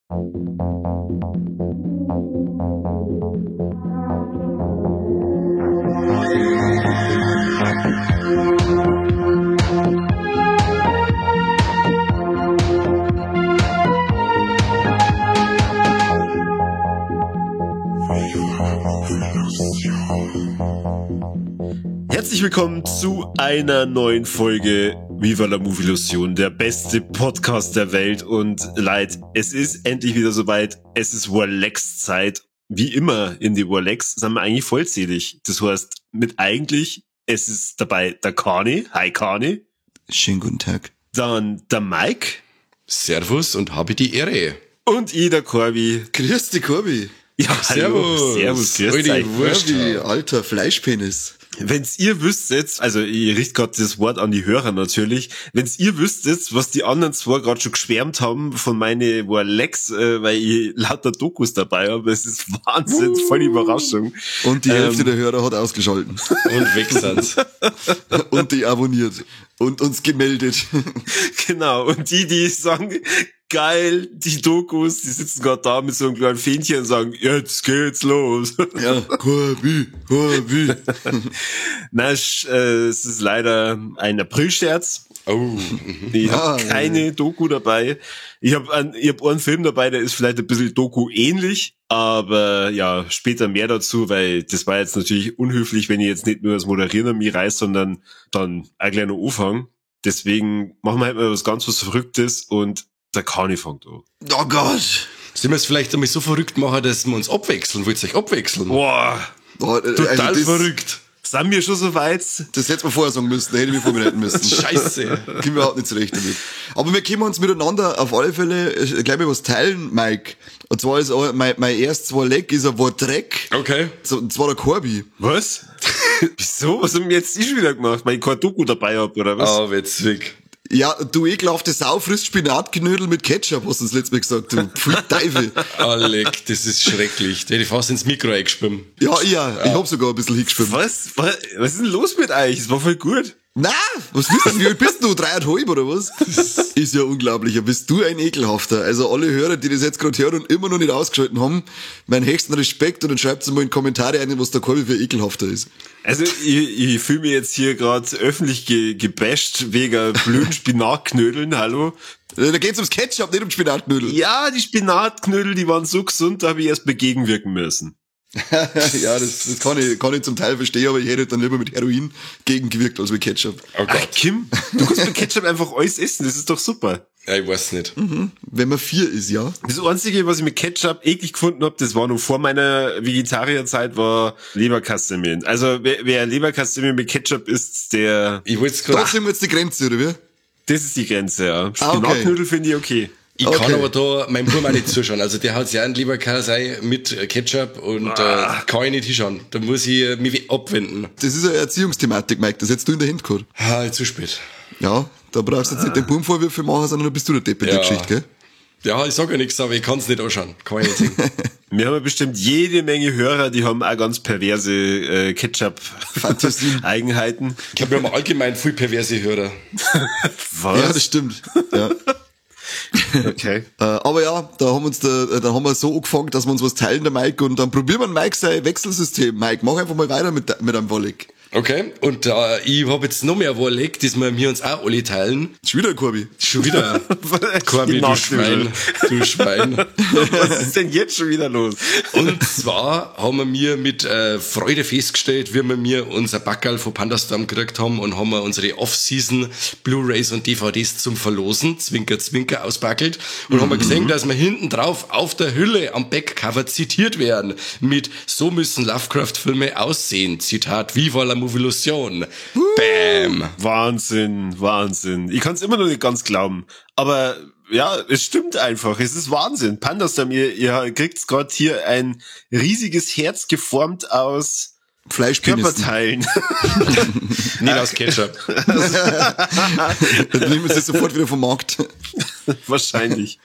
Herzlich willkommen zu einer neuen Folge Viva la Movilusion, der beste Podcast der Welt. Und leid, es ist endlich wieder soweit. Es ist Warlex-Zeit. Wie immer in die Warlex sind wir eigentlich vollzählig. Das heißt, mit eigentlich, es ist dabei der Kani. Hi Kani. Schönen guten Tag. Dann der Mike. Servus und habe die Ehre. Und ich, der Corby. Grüß dich, Corby. Ja, hallo. Servus. Servus, grüß euch. Corby, alter Fleischpenis. Wenn's ihr wüsstet, also ich richte gerade das Wort an die Hörer natürlich, wenn's ihr wüsstet, was die anderen zwei gerade schon geschwärmt haben von meine Warlex, weil ich lauter Dokus dabei habe, es ist Wahnsinn, voll die Überraschung. Und die Hälfte der Hörer hat ausgeschalten. Und weg sind's. Und die abonniert. Und uns gemeldet. Genau, und die sagen, geil, die Dokus, die sitzen gerade da mit so einem kleinen Fähnchen und sagen, jetzt geht's los. Ja, Corby, Corby. Na, es ist leider ein Aprilscherz. Oh. Ich habe keine Doku dabei. Ich hab einen Film dabei, der ist vielleicht ein bisschen Doku-ähnlich, aber ja, später mehr dazu, weil das war jetzt natürlich unhöflich, wenn ich jetzt nicht nur das Moderieren an mich reiß, sondern dann ein kleiner Anfang. Deswegen machen wir halt mal was ganz was Verrücktes und der Kani fängt an. Oh Gott! Sollen wir es vielleicht einmal so verrückt machen, dass wir uns abwechseln? Wollt ihr euch abwechseln? Boah! Oh, total also das, verrückt! Sind wir schon so weit? Das hätten wir vorher sagen müssen, da hätte ich mich vorbereiten müssen. Scheiße. Kommen wir überhaupt nicht zurecht damit. Aber wir können uns miteinander auf alle Fälle gleich mal was teilen, Mike. Und zwar ist mein erstes Leck ist ein Wort Dreck. Okay. Und zwar der Corby. Was? Wieso? Was haben wir jetzt schon wieder gemacht? Weil ich kein Doku dabei hab, oder was? Oh, witzig. Ja, du ekelhafte Sau frisst Spinatknödel mit Ketchup, hast du das letzte Mal gesagt, du pfui Teufel. Alec, das ist schrecklich. Da hätte ich fast ins Mikro eingeschwimmt. Ja, ja, ich hab sogar ein bisschen hingeschwimmt. Was? Was ist denn los mit euch? Das war voll gut. Na, was bist du? Wie alt bist du? 3,5 oder was? Ist ja unglaublich. Bist du ein Ekelhafter. Also alle Hörer, die das jetzt gerade hören und immer noch nicht ausgeschalten haben, meinen höchsten Respekt und dann schreibt mal in die Kommentare ein, was der Corby für Ekelhafter ist. Also ich fühle mich jetzt hier gerade öffentlich gebasht wegen blöden Spinatknödeln, hallo? Da geht's ums Ketchup, nicht um Spinatknödel. Ja, die Spinatknödel, die waren so gesund, da habe ich erst mal gegenwirken müssen. Ja, das kann ich zum Teil verstehen, aber ich hätte dann lieber mit Heroin gegengewirkt als mit Ketchup. Oh Gott. Ach, Kim, du kannst mit Ketchup einfach alles essen, das ist doch super. Ja, ich weiß nicht. Mhm. Wenn man 4 ist, ja. Das Einzige, was ich mit Ketchup eklig gefunden hab, das war noch vor meiner Vegetarierzeit, war Leberkassemmeln. Also wer Leberkassemmeln mit Ketchup isst, der... Ich wollte es gerade... Trotzdem jetzt die Grenze, oder wie? Das ist die Grenze, ja. Spinatknödel finde ich okay. Ich kann aber da meinem Buben auch nicht zuschauen. Also der hat ja einen Leberkäse mit Ketchup und kann ich nicht hinschauen. Da muss ich mich abwenden. Das ist eine Erziehungsthematik, Mike. Das hättest du in der Hand gehabt. Ah, zu spät. Ja, da brauchst du jetzt nicht den Buben Vorwürfe machen, sondern da bist du der Depp in der Geschichte, gell? Ja, ich sag ja nichts, aber ich kann's nicht anschauen. Kann ich nicht sehen. Wir haben ja bestimmt jede Menge Hörer, die haben auch ganz perverse Ketchup-Fantasien. Eigenheiten. Ich glaube, wir haben allgemein viel perverse Hörer. Was? Ja, das stimmt. Ja. Okay. Aber ja, da haben uns da haben wir so angefangen, dass wir uns was teilen, der Mike, und dann probieren wir Mike sein Wechselsystem. Mike, mach einfach mal weiter mit einem Wolleck. Okay, und ich hab jetzt noch mehr Wolleck, das wir uns auch alle teilen. Schon wieder, Corby. Schon wieder. Corby, du Schwein. Du Schwein. Was ist denn jetzt schon wieder los? Und zwar haben wir mit Freude festgestellt, wie wir unser Backerl von Pandastorm gekriegt haben und haben wir unsere Off-Season Blu-Rays und DVDs zum Verlosen, Zwinker, Zwinker, auspackelt. Und haben wir gesehen, dass wir hinten drauf auf der Hülle am Backcover zitiert werden mit "So müssen Lovecraft-Filme aussehen." Zitat, Viva la Movilusion. Bam. Wahnsinn, Wahnsinn. Ich kann's immer noch nicht ganz glauben. Aber ja, es stimmt einfach. Es ist Wahnsinn. Pandastorm, ihr kriegt gerade hier ein riesiges Herz geformt aus Fleischpenissen. Körperteilen. Nicht aus Ketchup. Dann nehmen wir es sofort wieder vom Markt. Wahrscheinlich.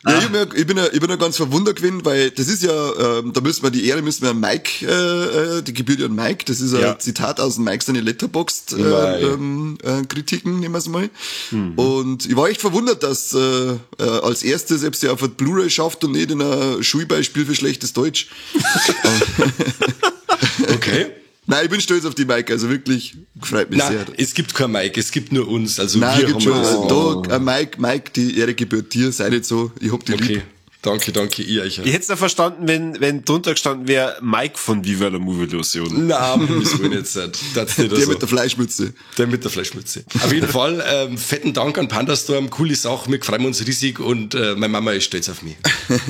Ja, ich bin ja ganz verwundert gewesen, weil das ist ja, da müssen wir die Ehre müssen wir an Mike, die gebührt ja an Mike, das ist ein Zitat aus dem Mike seine Letterboxd Kritiken, nehmen wir es mal. Mhm. Und ich war echt verwundert, dass als erstes selbst ja auf eine Blu-ray schafft und nicht in ein Schulbeispiel für schlechtes Deutsch. Okay. Nein, ich bin stolz auf die Mike, also wirklich, freut mich Nein, sehr. Es gibt kein Mike, es gibt nur uns. Also nein, wir gibt haben schon. Da, Mike, die Ehre gebührt dir, sei nicht so, ich hab die lieb. Danke, ihr euch. Ich hätte es ja verstanden, wenn drunter gestanden wäre, Mike von Viva la Movilusion. Nein, das will ich jetzt nicht. Das nicht Der so. mit der Fleischmütze. Der mit der Fleischmütze. Auf jeden Fall, fetten Dank an Pandastorm, coole Sache, wir freuen uns riesig und meine Mama ist stolz auf mich.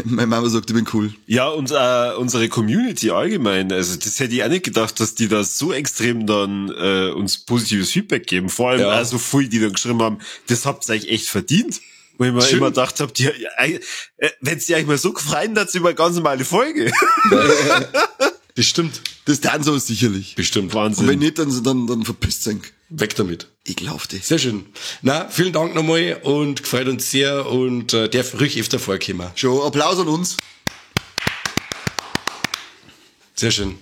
Meine Mama sagt, ich bin cool. Ja, und unsere Community allgemein, also das hätte ich auch nicht gedacht, dass die da so extrem dann uns positives Feedback geben. Vor allem also viel, die dann geschrieben haben, das habt ihr euch echt verdient. Wo ich mir immer gedacht habe, wenn sie eigentlich mal so gefreut hat, über eine ganz normale Folge. Das stimmt. Das tan so sicherlich. Bestimmt. Wahnsinn. Und wenn nicht, dann verpisst sich. Weg damit. Ekelhaft. Sehr schön. Na, vielen Dank nochmal und gefreut uns sehr und darf ruhig öfter vorkommen. Schon, Applaus an uns. Sehr schön.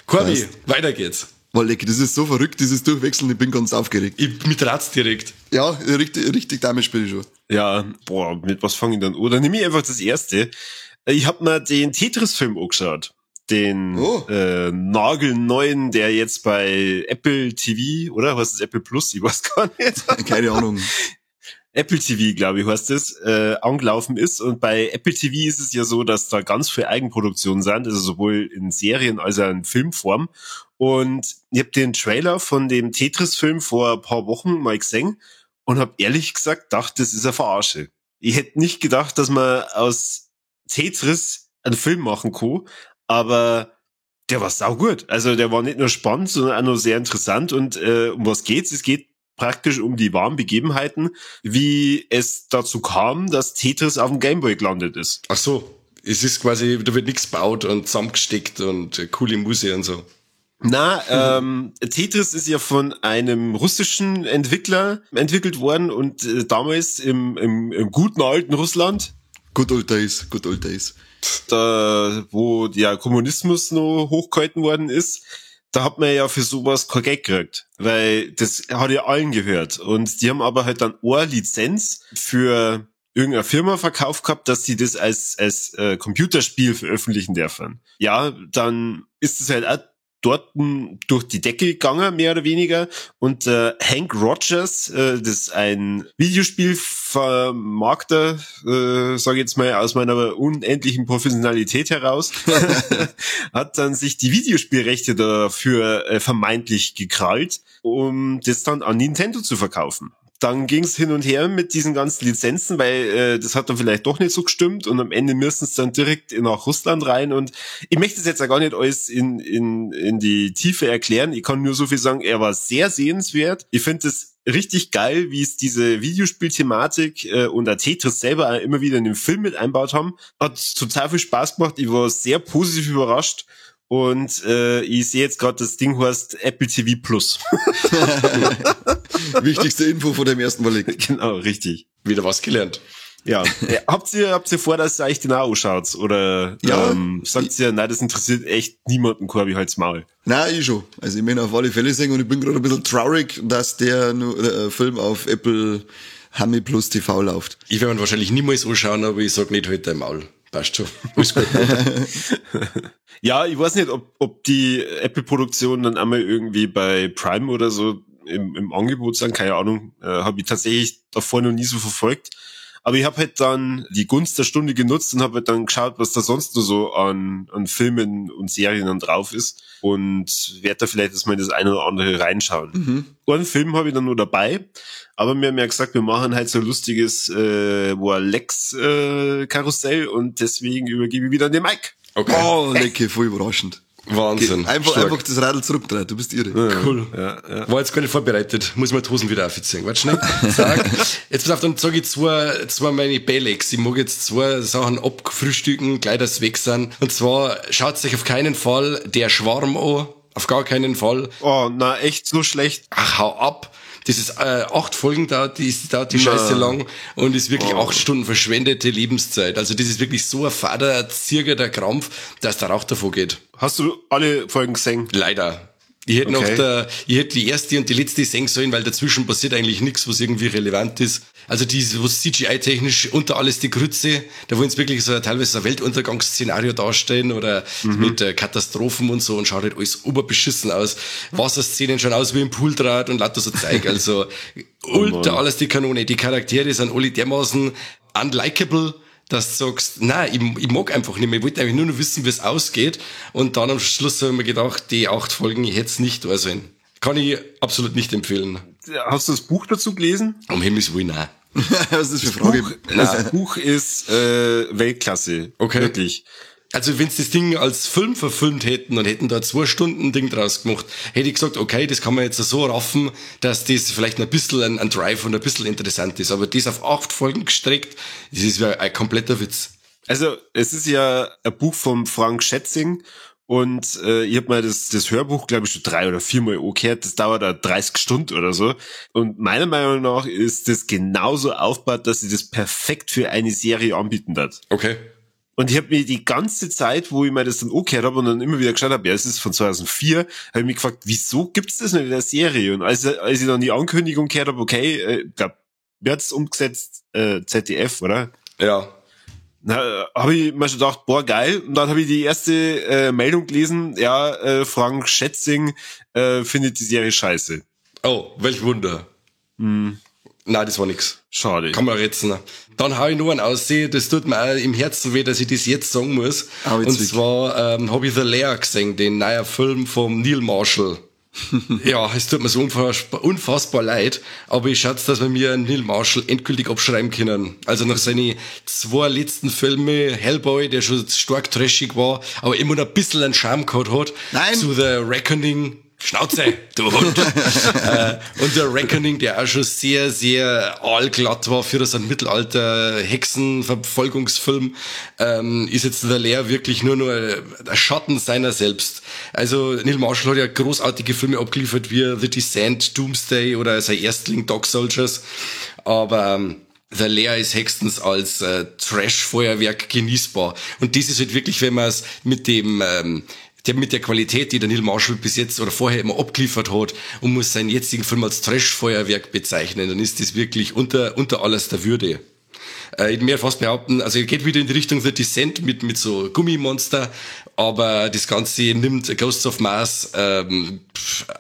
Corby, weiter geht's. Walleck, das ist so verrückt, dieses Durchwechseln, ich bin ganz aufgeregt. Ich mit rat's direkt. Ja, richtig damit bin ich schon. Ja, boah, mit was fange ich dann an? Oder nehme ich einfach das erste. Ich hab mir den Tetris-Film angeschaut. Den nagelneuen, der jetzt bei Apple TV, oder? Was ist Apple Plus? Ich weiß gar nicht. Keine Ahnung. Apple TV, glaube ich, heißt das, angelaufen ist. Und bei Apple TV ist es ja so, dass da ganz viel Eigenproduktionen sind, also sowohl in Serien als auch in Filmform. Und ich habe den Trailer von dem Tetris-Film vor ein paar Wochen mal gesehen und habe ehrlich gesagt gedacht, das ist eine Verarsche. Ich hätte nicht gedacht, dass man aus Tetris einen Film machen kann, aber der war saugut. Also der war nicht nur spannend, sondern auch noch sehr interessant. Und um was geht's? Es geht praktisch um die wahren Begebenheiten, wie es dazu kam, dass Tetris auf dem Gameboy gelandet ist. Ach so, es ist quasi, da wird nichts gebaut und zusammengesteckt und coole Musik und so. Na, Tetris ist ja von einem russischen Entwickler entwickelt worden und damals im guten alten Russland. Good old days, good old days. Da, wo der Kommunismus noch hochgehalten worden ist, da hat man ja für sowas kein Geld gekriegt, weil das hat ja allen gehört. Und die haben aber halt dann eine Lizenz für irgendeine Firma verkauft gehabt, dass sie das als Computerspiel veröffentlichen dürfen. Ja, dann ist es halt auch dort durch die Decke gegangen, mehr oder weniger. Und Hank Rogers, das ist ein Videospielvermarkter, sage ich jetzt mal aus meiner unendlichen Professionalität heraus, hat dann sich die Videospielrechte dafür vermeintlich gekrallt, um das dann an Nintendo zu verkaufen. Dann ging's hin und her mit diesen ganzen Lizenzen, weil das hat dann vielleicht doch nicht so gestimmt und am Ende müssen es dann direkt nach Russland rein. Und ich möchte es jetzt ja gar nicht alles in die Tiefe erklären. Ich kann nur so viel sagen, er war sehr sehenswert. Ich finde es richtig geil, wie es diese Videospielthematik und der Tetris selber auch immer wieder in den Film mit einbaut haben. Hat total viel Spaß gemacht. Ich war sehr positiv überrascht. Und ich sehe jetzt gerade, das Ding heißt Apple TV Plus. Wichtigste Info von dem ersten Mal. Genau, richtig. Wieder was gelernt. Ja. Habt ihr vor, dass ihr euch den auch anschaut? Oder ja, sagt ihr, nein, das interessiert echt niemanden, Corby, halt's Maul? Nein, ich schon. Also ich meine auf alle Fälle sehen und ich bin gerade ein bisschen traurig, dass der Film auf Apple Hami Plus TV läuft. Ich werde ihn wahrscheinlich niemals anschauen, aber ich sag nicht halt dein Maul. Passt schon. Alles gut. Ja, ich weiß nicht, ob die Apple-Produktion dann einmal irgendwie bei Prime oder so im Angebot sind, keine Ahnung. Habe ich tatsächlich davor noch nie so verfolgt. Aber ich habe halt dann die Gunst der Stunde genutzt und habe halt dann geschaut, was da sonst noch so an Filmen und Serien dann drauf ist. Und werde da vielleicht erstmal in das eine oder andere reinschauen. Mhm. Einen Film habe ich dann nur dabei. Aber wir haben ja gesagt, wir machen halt so ein lustiges Lex-Karussell und deswegen übergebe ich wieder an den Mike. Okay. Oh, lecke, voll überraschend. Wahnsinn. Einfach das Radl zurückdrehen, du bist irre. Ja, cool. Ja, ja. War jetzt gar nicht vorbereitet. Muss mir die Hosen wieder aufziehen. Warte schnell. Zack. Jetzt pass auf, dann sage ich zwei meine Belex. Ich mag jetzt zwei Sachen abfrühstücken, gleich dass weg sind. Und zwar schaut sich auf keinen Fall Der Schwarm an. Auf gar keinen Fall. Oh, na, echt so schlecht. Ach, hau ab. Das ist 8 Folgen dauert die Scheiße lang und ist wirklich 8 Stunden verschwendete Lebenszeit. Also das ist wirklich so ein fader, zirgerter Krampf, dass der Rauch davor geht. Hast du alle Folgen gesehen? Leider. Ich hätte ich hätte die erste und die letzte sehen sollen, weil dazwischen passiert eigentlich nichts, was irgendwie relevant ist. Also die, was CGI-technisch unter alles die Grütze, da wollen sie wirklich so teilweise so ein Weltuntergangsszenario darstellen oder mit Katastrophen und so und schaut halt alles oberbeschissen aus. Wasserszenen schauen aus wie im Pooldraht und lauter so Zeug. Also unter alles die Kanone. Die Charaktere sind alle dermaßen unlikable, dass du sagst, nein, ich mag einfach nicht mehr, ich wollte eigentlich nur noch wissen, wie es ausgeht. Und dann am Schluss habe ich mir gedacht, die 8 Folgen, ich hätte es nicht da sein. Kann ich absolut nicht empfehlen. Hast du das Buch dazu gelesen? Um Himmels Willen, nein. Was ist das für eine Frage? Das Buch ist Weltklasse. Okay. Wirklich. Also wenn sie das Ding als Film verfilmt hätten und hätten da 2 Stunden Ding draus gemacht, hätte ich gesagt, okay, das kann man jetzt so raffen, dass das vielleicht ein bisschen ein Drive und ein bisschen interessant ist. Aber das auf 8 Folgen gestreckt, das ist ja ein kompletter Witz. Also es ist ja ein Buch vom Frank Schätzing und ich hab mal das Hörbuch, glaube ich, schon 3 oder 4 Mal angehört. Das dauert da 30 Stunden oder so. Und meiner Meinung nach ist das genauso aufgebaut, dass sie das perfekt für eine Serie anbieten wird. Okay. Und ich habe mir die ganze Zeit, wo ich mir das dann angehört habe und dann immer wieder geschaut habe, ja, es ist von 2004, habe ich mich gefragt, wieso gibt's das nicht in der Serie? Und als ich dann die Ankündigung gehört habe, okay, glaub, wer hat's umgesetzt? ZDF, oder? Ja. Na, habe ich mir schon gedacht, boah, geil. Und dann habe ich die erste Meldung gelesen, ja, Frank Schätzing findet die Serie scheiße. Oh, welch Wunder. Hm. Nein, das war nix. Schade. Kann man retzen. Dann hau ich noch einen aussehen, das tut mir auch im Herzen weh, dass ich das jetzt sagen muss. Und zwar habe ich The Lair gesehen, den neuen Film vom Neil Marshall. Ja, es tut mir so unfassbar leid, aber ich schätze, dass wir mir Neil Marshall endgültig abschreiben können. Also nach seinen 2 letzten Filme, Hellboy, der schon stark trashig war, aber immer noch ein bisschen einen Charme gehabt hat, Nein. zu The Reckoning, Schnauze, du Hund. Und der Reckoning, der auch schon sehr, sehr allglatt war für so einen Mittelalter-Hexenverfolgungsfilm, ist jetzt der Lair wirklich nur noch ein Schatten seiner selbst. Also Neil Marshall hat ja großartige Filme abgeliefert wie The Descent, Doomsday oder sein Erstling Dog Soldiers, aber The Lair ist höchstens als Trash-Feuerwerk genießbar. Und das ist halt wirklich, wenn man es mit dem mit der Qualität, die der Neil Marshall bis jetzt oder vorher immer abgeliefert hat, und muss seinen jetzigen Film als Trash-Feuerwerk bezeichnen, dann ist das wirklich unter alles der Würde. Ich mir fast behaupten, also er geht wieder in die Richtung The Descent mit so Gummimonster, aber das Ganze nimmt Ghosts of Mars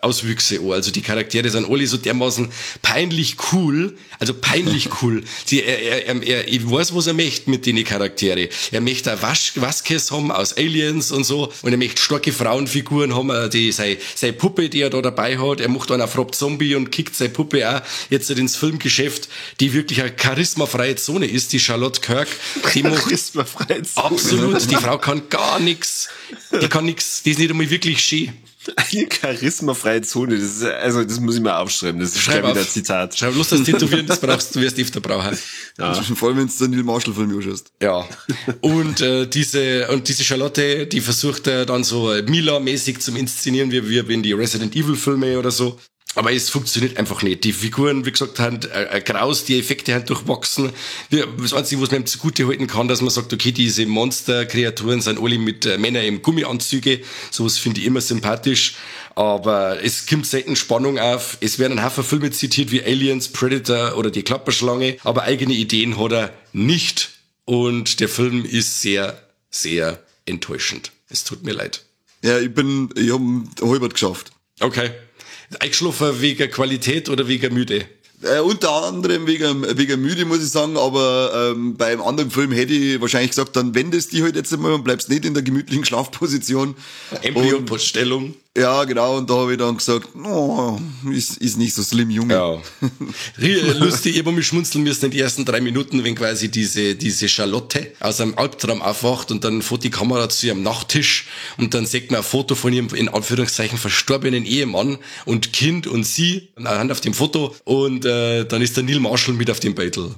Auswüchse an. Also die Charaktere sind alle so dermaßen peinlich cool, also peinlich cool. Ich weiß, was er möchte mit den Charaktere. Er möchte auch Vasquez haben aus Aliens und so, und er möchte starke Frauenfiguren haben, die seine Puppe, die er da dabei hat. Er macht einen auf Rob Zombie und kickt seine Puppe auch jetzt ins Filmgeschäft, die wirklich eine charismafreie Zone ist, die Charlotte Kirk. Die macht charismafreie Zone. Absolut, die Frau kann gar nichts. Die kann nichts, die ist nicht einmal wirklich schön. Eine charismafreie Zone, das ist, also das muss ich mal aufschreiben, das ist Schreib wieder auf. ein Zitat. Schreib bloß das Tätowieren, das brauchst du, wirst öfter brauchen. Ja. Vor allem, wenn du den Neil Marshall Film anschaust. Ja. Und diese Charlotte, die versucht dann so Mila-mäßig zum Inszenieren, wie in die Resident Evil Filme oder so. Aber es funktioniert einfach nicht. Die Figuren, wie gesagt, haben graus, die Effekte haben durchwachsen. Das Einzige, was man ihm zugute halten kann, dass man sagt, okay, diese Monster-Kreaturen sind alle mit Männern im Gummianzüge. Sowas finde ich immer sympathisch. Aber es kommt selten Spannung auf. Es werden ein Haufen Filme zitiert wie Aliens, Predator oder die Klapperschlange. Aber eigene Ideen hat er nicht. Und der Film ist sehr, sehr enttäuschend. Es tut mir leid. Ja, ich hab halbert geschafft. Okay. Eingeschlafen wegen Qualität oder wegen müde? Unter anderem wegen müde, muss ich sagen, aber beim anderen Film hätte ich wahrscheinlich gesagt, dann wendest dich halt jetzt einmal und bleibst nicht in der gemütlichen Schlafposition. Embryo-Poststellung. Ja, genau, und da habe ich dann gesagt, oh, ist nicht so slim, Junge. Ja. Lustig, ich habe mich schmunzeln müssen in die ersten 3 Minuten, wenn quasi diese Charlotte aus einem Albtraum aufwacht und dann fährt die Kamera zu ihrem Nachttisch und dann sieht man ein Foto von ihrem, in Anführungszeichen, verstorbenen Ehemann und Kind und sie anhand auf dem Foto und dann ist der Neil Marshall mit auf dem Beitel.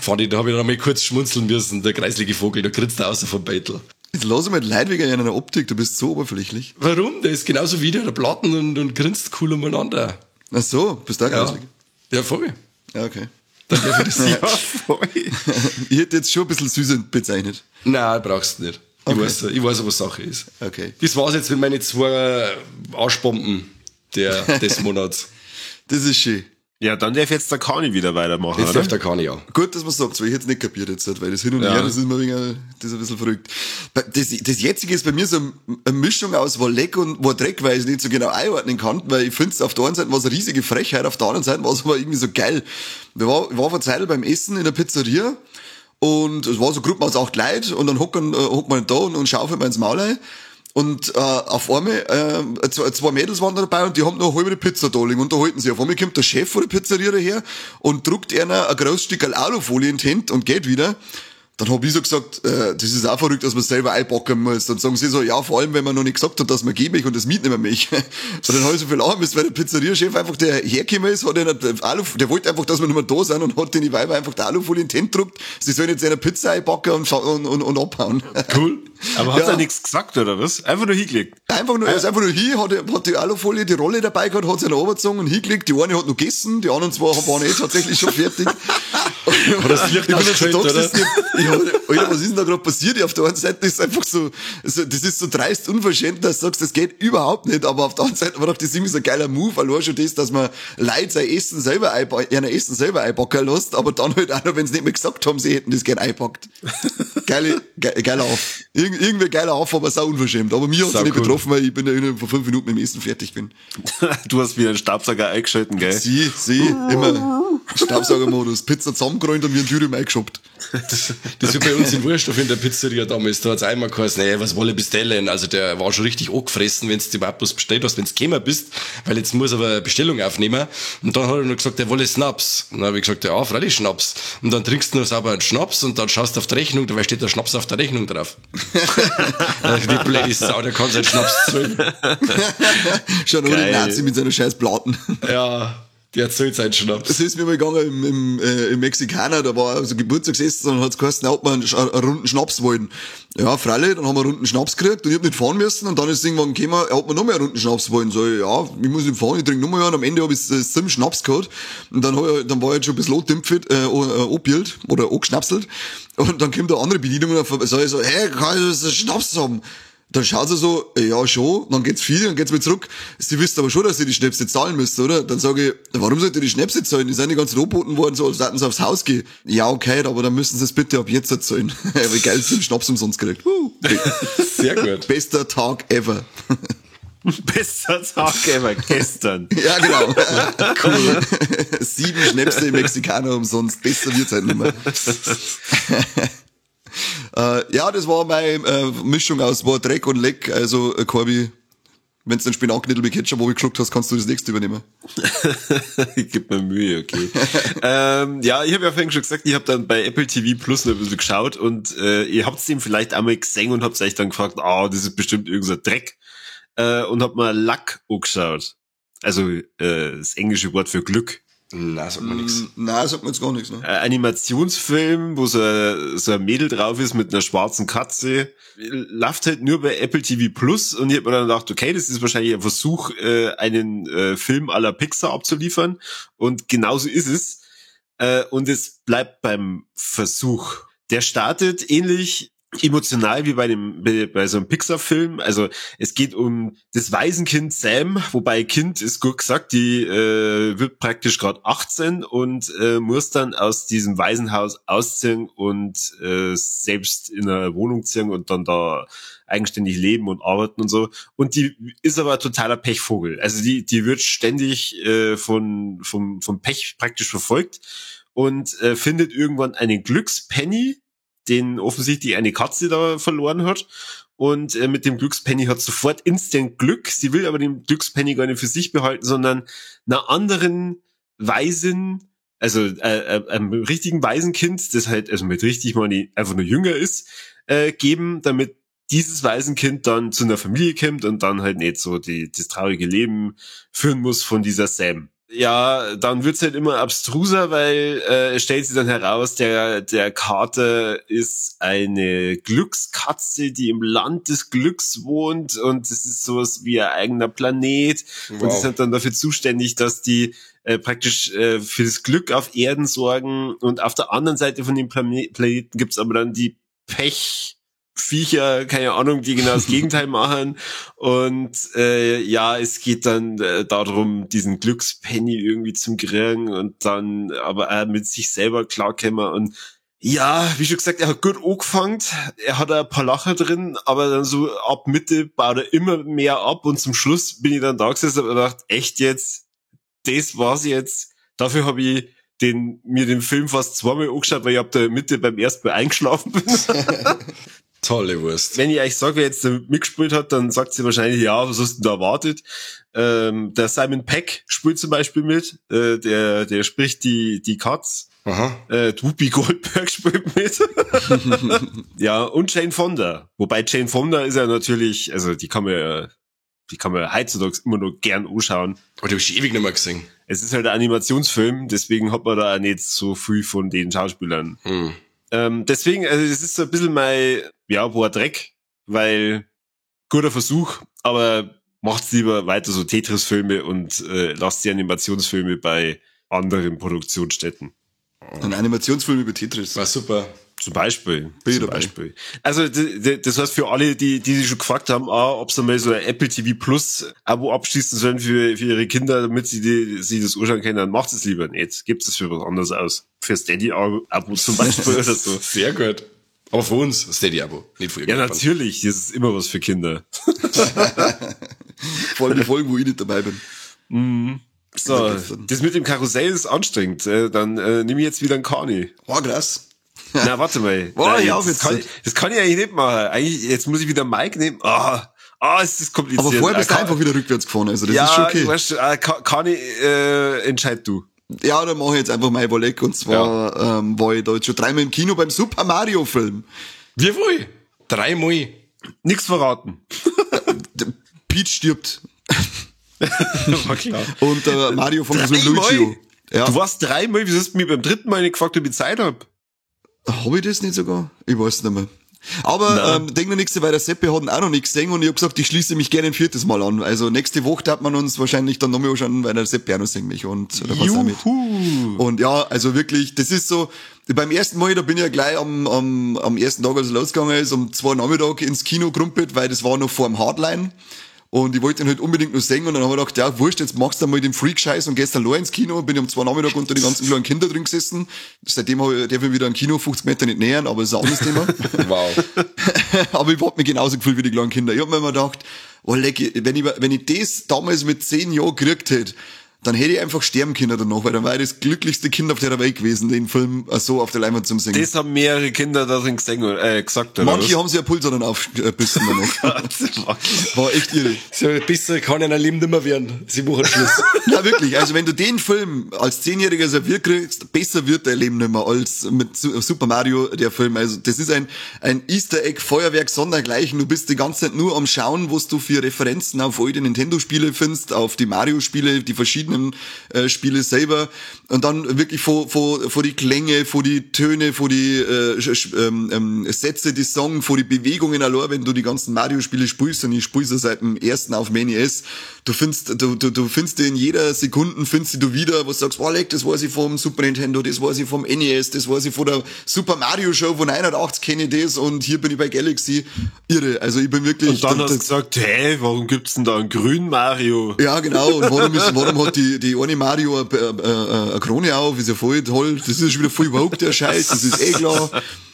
Fand ich, da habe ich dann mal kurz schmunzeln müssen, der kreislige Vogel, da grinst er außer vom Beitel. Jetzt lass mich leid wegen einer Optik, du bist so oberflächlich. Warum? Der ist genauso wie der, der Platten und grinst cool umeinander. Ach so, bist du auch Ja. grauslig? Ja, voll. Ja, okay. Dann darf ich das Ja, voll. Ich hätte jetzt schon ein bisschen süßer bezeichnet. Nein, brauchst du nicht. Ich Okay. weiß, was Sache ist. Okay. Das war's jetzt mit meinen zwei Arschbomben des Monats. Das ist schön. Ja, dann darf jetzt der Kani wieder weitermachen, Jetzt oder? darf der Kani ja. Gut, dass man sagt, weil ich jetzt nicht kapiert jetzt, weil das hin und Ja. her, das ist mir wegen, das ist ein bisschen verrückt. Das jetzige ist bei mir so eine Mischung aus war leck und war Dreck, weil ich es nicht so genau einordnen kann, weil ich finde es auf der einen Seite war es eine riesige Frechheit, auf der anderen Seite war es aber irgendwie so geil. Ich war vor Zeit beim Essen in der Pizzeria und es war so Gruppen aus 8 Leuten und dann hockt man da und schaufelt man ins Maul rein. Und auf einmal, zwei Mädels waren da dabei und die haben noch eine halbe Pizza da liegen und da halten sie. Auf einmal kommt der Chef von der Pizzeria daher und druckt einer ein großes Stück Alufolie in die Hände und geht wieder. Dann hab ich so gesagt, das ist auch verrückt, dass man selber einpacken muss. Dann sagen sie so, ja, vor allem, wenn man noch nicht gesagt hat, dass man geben möchte und das mitnehmen möchte. So, dann hab ich so viel lachen müssen, weil der Pizzeriachef einfach, der hergekommen ist, hat einen Alu, der wollte einfach, dass wir nicht mehr da sind und hat den Weiber einfach die Alufolie in die Hände gedruckt. Sie sollen jetzt eine Pizza einpacken und abhauen. Cool. Aber hat Ja. er nichts gesagt, oder was? Einfach nur hingelegt. Einfach nur, er ist einfach nur hier, hat die Alufolie, die Rolle dabei gehabt, hat sie nach oben gezogen und hingelegt. Die eine hat noch gegessen, die anderen zwei waren eh tatsächlich schon fertig. Hat das Licht Ich bin jetzt so ausgeschaltet, da oder? gesessen, Alter, was ist denn da gerade passiert? Auf der einen Seite ist es einfach so, so, das ist so dreist unverschämt, dass du sagst, das geht überhaupt nicht, aber auf der anderen Seite war doch das irgendwie so ein geiler Move, allein schon das, dass man Leute sein Essen selber ihr Essen selber einpacken lässt, aber dann halt auch noch, wenn sie nicht mehr gesagt haben, sie hätten das gern einpackt. Geiler Auf. Irgendwie geiler Auf, aber sau unverschämt. Aber mir hat's Sau nicht cool. betroffen, weil ich bin ja innerhalb von 5 Minuten mit dem Essen fertig bin. Du hast wieder einen Staubsauger eingeschalten, gell? Sie, immer. Staubsaugermodus. Pizza zusammengeräumt und mir ein Dürüm eingeschoppt. Das war bei uns in Wurstorf in der Pizzeria damals. Da hat's einmal geheißen, naja, was wolle ich bestellen? Also der war schon richtig angefressen, wenn's du überhaupt was bestellt hast, wenn's gekommen bist, weil jetzt muss er aber eine Bestellung aufnehmen. Und dann hat er noch gesagt, er wolle Schnaps. Und dann hab ich gesagt, ja, freilich Schnaps. Und dann trinkst du noch sauber einen Schnaps und dann schaust du auf die Rechnung, dabei steht der Schnaps auf der Rechnung drauf. Also die blöde Sau, der kann seinen Schnaps zahlen. Schon nur der Geil. Nazi mit seiner scheiß Platten. Ja, der zahlt seinen Schnaps. Das ist mir mal gegangen im Mexikaner, da war so Geburtstagsessen und hat's geheißen, ob wir einen runden Schnaps wollen. Ja, freilich, dann haben wir einen runden Schnaps gekriegt und ich hab nicht fahren müssen und dann ist irgendwann gekommen, ob wir noch mehr runden Schnaps wollen. So, ja, ich muss nicht fahren, ich trinke noch mal einen. Am Ende hab ich 7 Schnaps gehabt und dann hab ich, dann war ich halt schon ein bisschen angetümpft, angebielt oder angeschnapselt und dann kommt eine andere Bedienung und dann sag ich so, hey, kann ich das Schnaps haben? Dann schaut sie so, ja schon, dann geht's viel, dann geht's wieder zurück. Sie wissen aber schon, dass sie die Schnäpse zahlen müssen, oder? Dann sage ich, warum sollt ihr die Schnäpse zahlen? Die sind die ganzen angeboten worden, so als hätten sie aufs Haus gehen. Ja, okay, aber dann müssen sie es bitte ab jetzt zahlen. Wie geil, sie den Schnaps umsonst gekriegt. Sehr gut. Bester Tag ever. Bester Tag ever, gestern. Ja, genau. Cool. 7 Schnäpse im Mexikaner umsonst. Besser wird's halt nicht mehr. Ja, das war meine Mischung aus war Dreck und Leck. Also, Corby, wenn du den Spinatknödel mit Ketchup oben geschluckt hast, kannst du das nächste übernehmen. Ich geb mir Mühe, okay. Ja, ich habe ja vorhin schon gesagt, ich hab dann bei Apple TV Plus noch ein bisschen geschaut und ihr habt's ihm vielleicht einmal gesehen und habt euch dann gefragt, das ist bestimmt irgend so ein Dreck. Und hab mal Luck angeschaut. Also das englische Wort für Glück. Nein, sagt man nix. Nein, sagt man jetzt gar nichts. Ne? Ein Animationsfilm, wo so ein Mädel drauf ist mit einer schwarzen Katze, läuft halt nur bei Apple TV Plus und ich hab mir dann gedacht, okay, das ist wahrscheinlich ein Versuch, einen Film à la Pixar abzuliefern und genauso ist es. Und es bleibt beim Versuch. Der startet ähnlich emotional wie bei so einem Pixar-Film. Also es geht um das Waisenkind Sam, wobei Kind ist gut gesagt, die wird praktisch gerade 18 und muss dann aus diesem Waisenhaus ausziehen und selbst in einer Wohnung ziehen und dann da eigenständig leben und arbeiten und so. Und die ist aber totaler Pechvogel. Also die wird ständig vom Pech praktisch verfolgt und findet irgendwann einen Glückspenny, den offensichtlich eine Katze da verloren hat. Und mit dem Glückspenny hat sofort instant Glück. Sie will aber den Glückspenny gar nicht für sich behalten, sondern einer anderen Waisen, also einem richtigen Waisenkind, das halt, also mit richtig meine ich, einfach nur jünger ist, geben, damit dieses Waisenkind dann zu einer Familie kommt und dann halt nicht so das traurige Leben führen muss von dieser Sam. Ja, dann wird's halt immer abstruser, weil es stellt sich dann heraus, der Kater ist eine Glückskatze, die im Land des Glücks wohnt und das ist sowas wie ein eigener Planet. Wow. Und die sind dann dafür zuständig, dass die praktisch für das Glück auf Erden sorgen. Und auf der anderen Seite von dem Planeten gibt's aber dann die Pechviecher, keine Ahnung, die genau das Gegenteil machen. Und ja, es geht dann darum, diesen Glückspenny irgendwie zum kriegen und dann aber auch mit sich selber klarkommen. Und ja, wie schon gesagt, er hat gut angefangen. Er hat ein paar Lacher drin, aber dann so ab Mitte baut er immer mehr ab und zum Schluss bin ich dann da gesessen und hab gedacht, echt jetzt, das war's jetzt. Dafür habe ich mir den Film fast zweimal angeschaut, weil ich ab der Mitte beim ersten Mal eingeschlafen bin. Tolle Wurst. Wenn ich euch sage, wer jetzt mitgespielt hat, dann sagt sie wahrscheinlich, ja, was hast du denn da erwartet? Der Simon Pegg spielt zum Beispiel mit, der spricht die Katz. Aha. Whoopi Goldberg spielt mit. Ja, und Jane Fonda. Wobei Jane Fonda ist ja natürlich, also die kann man ja heutzutage immer noch gern anschauen. Aber die hab ich ewig nicht mehr gesehen. Es ist halt ein Animationsfilm, deswegen hat man da auch nicht so viel von den Schauspielern. Hm. Deswegen, also es ist so ein bisschen mein, ja, war Dreck, weil guter Versuch, aber macht's lieber weiter so Tetris-Filme und lasst die Animationsfilme bei anderen Produktionsstätten. Ein Animationsfilm über Tetris. War super. Zum Beispiel. Bin ich Zum dabei. Beispiel. Also das heißt für alle, die sich schon gefragt haben, ob sie mal so ein Apple TV Plus Abo abschließen sollen für ihre Kinder, damit sie das anschauen können, dann macht es lieber nicht. Gebt es für was anderes aus. Für Steady-Abo zum Beispiel oder so. Sehr gut. Aber für uns Steady-Abo, nicht für Ja, irgendjemand. natürlich. Das ist immer was für Kinder. Vor allem die Folgen, wo ich nicht dabei bin. Mhm. So, das mit dem Karussell ist anstrengend. Dann nehme ich jetzt wieder einen Kani. Oh, krass. Na, warte mal. Boah, Nein, ja, das, jetzt kann ich eigentlich nicht machen. Eigentlich, jetzt muss ich wieder Mike nehmen. Ist das kompliziert. Aber vorher bist du einfach wieder rückwärts gefahren, also das ja, ist schon okay. Weißt, Kani, entscheid du. Ja, dann mache ich jetzt einfach mein Wolleck. Und zwar war ich da jetzt schon dreimal im Kino beim Super Mario Film. Wie wohl? Dreimal. Nix verraten. Peach stirbt. War klar. Und Mario von Luigi. Ja. Du warst dreimal, wieso hast du mich beim dritten Mal nicht gefragt, ob ich Zeit hab? Hab ich das nicht sogar? Ich weiß nicht mehr. Aber denk noch nichts, weil der Seppi hat ihn auch noch nicht gesehen und ich hab gesagt, ich schließe mich gerne ein viertes Mal an. Also nächste Woche hat man uns wahrscheinlich dann nochmal anschauen, weil der Seppi auch noch sehen mich und da kannst du auch mit. Und ja, also wirklich, das ist so, beim ersten Mal, da bin ich ja gleich am ersten Tag, als es losgegangen ist, um 2 Uhr Nachmittag ins Kino gerumpelt, weil das war noch vor dem Hardline. Und ich wollte ihn halt unbedingt noch sehen und dann hab ich gedacht, ja, wurscht, jetzt machst du mal den Freak-Scheiß und gehst allein ins Kino. Bin ich um 2 Nachmittag unter die ganzen kleinen Kinder drin gesessen. Seitdem darf ich wieder ein Kino 50 Meter nicht nähern, aber ist ein anderes Thema. Wow. Aber ich hab mich genauso gefühlt wie die kleinen Kinder. Ich hab mir immer gedacht, oh leck, wenn ich das damals mit 10 Jahren gekriegt hätte, dann hätte ich einfach sterben können danach, weil dann war ich das glücklichste Kind auf der Welt gewesen, den Film so auf der Leinwand zum Singen. Das haben mehrere Kinder da drin gesehen, gesagt, oder? Manche was? haben sich ja Puls dann aufgebissen danach. War echt irre. So, besser kann einer Leben nicht mehr werden. Sie machen Schluss. Na wirklich, also wenn du den Film als 10-Jähriger serviert kriegst, besser wird dein Leben nicht mehr als mit Super Mario, der Film. Also das ist ein Easter Egg Feuerwerk sondergleichen. Du bist die ganze Zeit nur am Schauen, was du für Referenzen auf alte Nintendo-Spiele findest, auf die Mario-Spiele, die verschiedenen Spiele selber und dann wirklich vor die Klänge, vor die Töne, vor die Sätze, die Song, vor die Bewegungen allein, wenn du die ganzen Mario-Spiele spielst, und ich spiele sie seit dem ersten auf dem NES, du findest, du findest in jeder Sekunde findest du wieder, wo du sagst, oh leck, das weiß ich vom Super Nintendo, das weiß ich vom NES, das weiß ich von der Super Mario Show von 81 kenne ich das und hier bin ich bei Galaxy. Irre, also ich bin wirklich... Und dann hast du gesagt, hey, warum gibt's denn da einen grünen Mario? Ja, genau, und warum hat die eine Mario eine Krone auf, ist ja voll toll, das ist schon wieder voll woke, der Scheiß, das ist eh klar.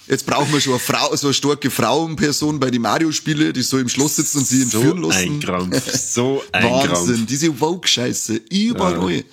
Jetzt brauchen wir schon eine Frau, so eine starke Frauenperson bei den Mario-Spielen, die soll im Schloss sitzen und sie entführen lassen. So ein Krampf, so ein Wahnsinn, Krampf. Diese Woke-Scheiße, überall. Ja.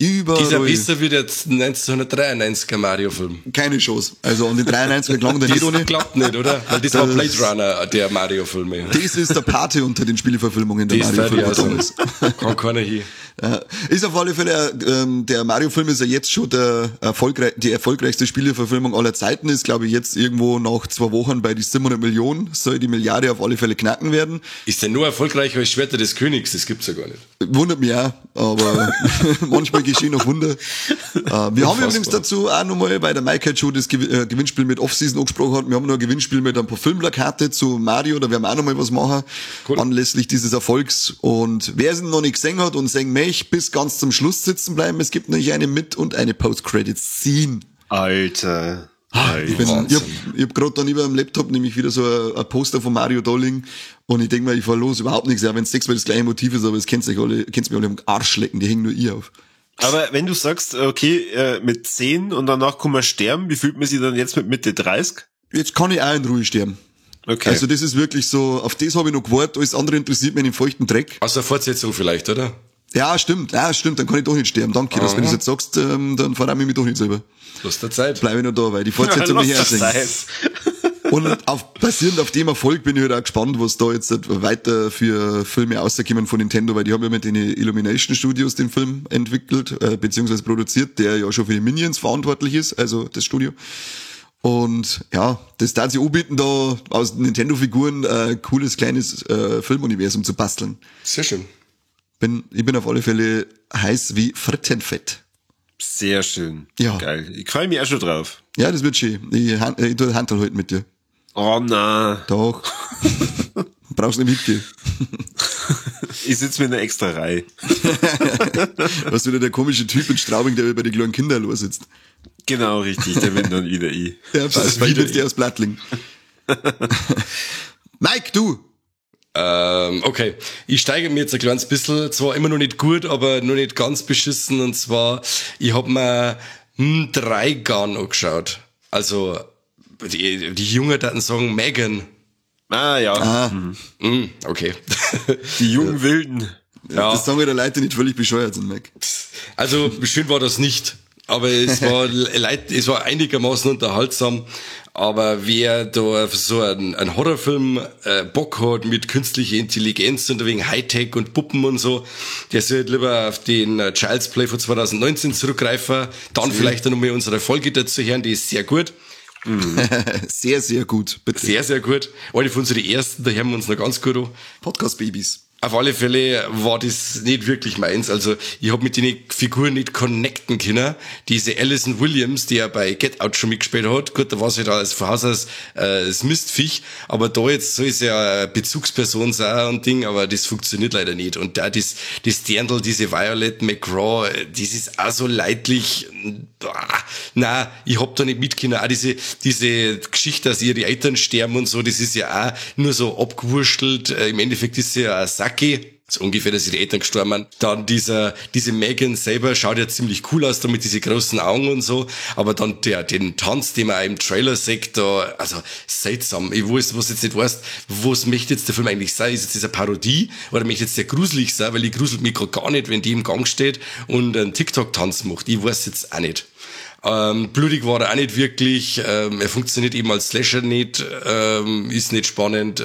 Überall. Dieser besser wird jetzt 1993er Mario-Film. Keine Chance. Also an den 93er klang der nicht ohne. Das klappt nicht, oder? Weil das war Blade Runner, der Mario-Film. Das ist der Pate unter den Spieleverfilmungen der Mario-Filme damals. Kann keiner hin. Ja, ist auf alle Fälle, der Mario-Film ist ja jetzt schon die erfolgreichste Spieleverfilmung aller Zeiten, ist, glaube ich, jetzt irgendwo nach 2 Wochen bei die 700 Millionen, soll die Milliarde auf alle Fälle knacken werden. Ist der nur erfolgreicher als Schwerter des Königs? Das gibt's ja gar nicht. Wundert mich auch, aber manchmal geschehen noch Wunder. Wir haben übrigens dazu auch nochmal, weil der Mike halt schon das Gewinnspiel mit Off-Season angesprochen hat, wir haben noch ein Gewinnspiel mit ein paar Filmplakate zu Mario, da werden wir auch nochmal was machen, cool. Anlässlich dieses Erfolgs. Und wer es noch nicht gesehen hat und sehen möchte, bis ganz zum Schluss sitzen bleiben. Es gibt nämlich eine Mit- und eine Post-Credit-Scene. Alter. Ich hab gerade dann über dem Laptop nämlich wieder so ein Poster von Mario Dolling und ich denk mir, ich fahr los, überhaupt nichts. Ja, wenn es 6-mal das gleiche Motiv ist, aber es kennt sich alle, kennt's mir alle am Arsch lecken, die hängen nur ihr auf. Aber wenn du sagst, okay, mit 10 und danach kann man sterben, wie fühlt man sich dann jetzt mit Mitte 30? Jetzt kann ich auch in Ruhe sterben. Okay. Also das ist wirklich so, auf das habe ich noch gewartet, alles andere interessiert mich in den feuchten Dreck. Aus der Fortsetzung vielleicht, oder? Ja, stimmt, dann kann ich doch nicht sterben. Danke, dass du das jetzt sagst, dann verrate ich mich doch nicht selber. Lass der Zeit. Bleib ich noch da, weil die Fortsetzung nicht hersehen. Und basierend auf dem Erfolg bin ich halt auch gespannt, was da jetzt weiter für Filme rauskommen von Nintendo, weil die haben ja mit den Illumination Studios den Film entwickelt, beziehungsweise produziert, der ja schon für die Minions verantwortlich ist, also das Studio. Und ja, das darf sich anbieten, da aus Nintendo-Figuren ein cooles kleines Filmuniversum zu basteln. Sehr schön. Ich bin auf alle Fälle heiß wie Frittenfett. Sehr schön. Ja. Geil. Ich freue mich auch schon drauf. Ja, das wird schön. Ich tue Handel heute mit dir. Oh na. Doch. Brauchst nicht mitgehen. Ich sitze mir in einer extra Reihe. Was wieder der komische Typ in Straubing, der über die kleinen Kinder los sitzt. Genau, richtig. Der bin dann wieder ich. Ja, das war wieder der aus Plattling. Mike, du! Okay, ich steige mir jetzt ein kleines bisschen, zwar immer noch nicht gut, aber noch nicht ganz beschissen, und zwar, ich hab mir 3 Gun angeschaut. Also, die Jungen daten sagen Megan. Ah, ja. Ah. Okay. Die jungen Wilden. Ja. Das sagen wieder Leute, die nicht völlig bescheuert sind, Mike. Also, schön war das nicht. Aber es war es war einigermaßen unterhaltsam. Aber wer da so einen Horrorfilm Bock hat mit künstlicher Intelligenz und wegen Hightech und Puppen und so, der sollte lieber auf den Child's Play von 2019 zurückgreifen. Dann vielleicht auch nochmal unsere Folge dazu hören, die ist sehr gut. Sehr, sehr gut. Bitte. Sehr, sehr gut. Eine von unseren ersten, da hören wir uns noch ganz gut an. Podcast-Babys. Auf alle Fälle war das nicht wirklich meins. Also ich hab mit den Figuren nicht connecten können. Diese Alison Williams, die ja bei Get Out schon mitgespielt hat, gut, da war sie halt als von Haus aus das Mistviech, aber da jetzt soll sie ja eine Bezugsperson sein und Ding, aber das funktioniert leider nicht. Und da das Dirndl, diese Violet McGraw, das ist auch so leidlich. Na, ich hab da nicht mit können. Auch diese Geschichte, dass ihre Eltern sterben und so, das ist ja auch nur so abgewurschtelt. Im Endeffekt ist sie ja ein Sack. So ungefähr, dass ihre Eltern gestorben sind. Dann diese Megan selber schaut ja ziemlich cool aus, da mit diese großen Augen und so. Aber dann den Tanz, den man auch im Trailer sieht, da, also seltsam. Ich weiß, was jetzt nicht weißt, was möchte jetzt der Film eigentlich sein? Ist jetzt das eine Parodie oder möchte jetzt der gruselig sein? Weil ich gruselt mich grad gar nicht, wenn die im Gang steht und einen TikTok-Tanz macht. Ich weiß jetzt auch nicht. Blutig war er auch nicht wirklich. Er funktioniert eben als Slasher nicht, ist nicht spannend.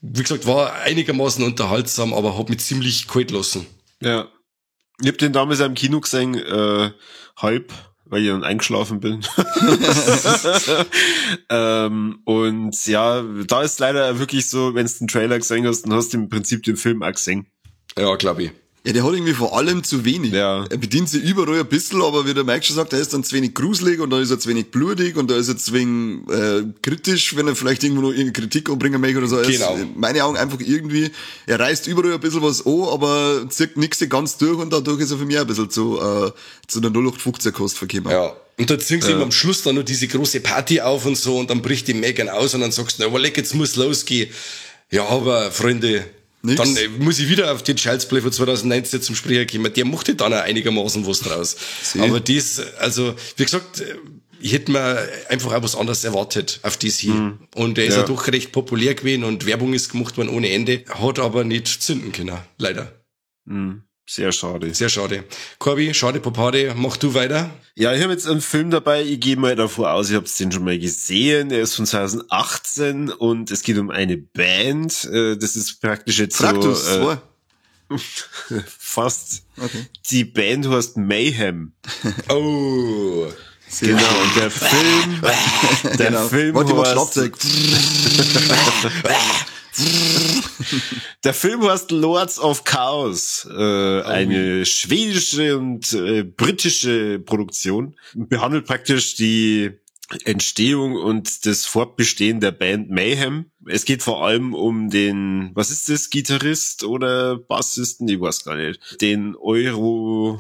Wie gesagt, war einigermaßen unterhaltsam, aber hat mich ziemlich kalt lassen. Ja. Ich hab den damals auch im Kino gesehen, halb, weil ich dann eingeschlafen bin. Und ja, da ist leider wirklich so, wenn du den Trailer gesehen hast, dann hast du im Prinzip den Film auch gesehen. Ja, glaube ich. Ja, der hat irgendwie vor allem zu wenig. Ja. Er bedient sich überall ein bisschen, aber wie der Mike schon sagt, er ist dann zu wenig gruselig und dann ist er zu wenig blutig und da ist er zu wenig kritisch, wenn er vielleicht irgendwo noch irgendeine Kritik anbringen möchte oder so. Er genau. ist in meinen Augen einfach irgendwie, er reißt überall ein bisschen was an, aber zieht nichts ganz durch und dadurch ist er für mich auch ein bisschen zu einer 0815-Kost verkommen. Ja. Und da ziehen sie eben am Schluss dann noch diese große Party auf und so und dann bricht die Megan aus und dann sagst du, na, leck, jetzt muss losgehen. Ja, aber Freunde, Nix. Dann muss ich wieder auf den Child's Play von 2019 zum Sprecher kommen. Der machte dann auch einigermaßen was draus. Sie. Aber das, also, wie gesagt, ich hätte mir einfach auch was anderes erwartet auf das hier. Mhm. Und er ist ja doch recht populär gewesen und Werbung ist gemacht worden ohne Ende, hat aber nicht zünden können, leider. Mhm. Sehr schade. Sehr schade. Corby, schade Popade, mach du weiter. Ja, ich habe jetzt einen Film dabei, ich gehe mal davor aus, ich habe den schon mal gesehen, er ist von 2018 und es geht um eine Band, das ist praktisch jetzt Fraktus so... 2. Fast. Okay. Die Band heißt Mayhem. Oh. Sehr genau, und der Film, der genau. Film heißt, der Film heißt Lords of Chaos, eine schwedische und britische Produktion, behandelt praktisch die Entstehung und das Fortbestehen der Band Mayhem. Es geht vor allem um den, was ist das, Gitarrist oder Bassisten? Ich weiß gar nicht. Den Euronymous.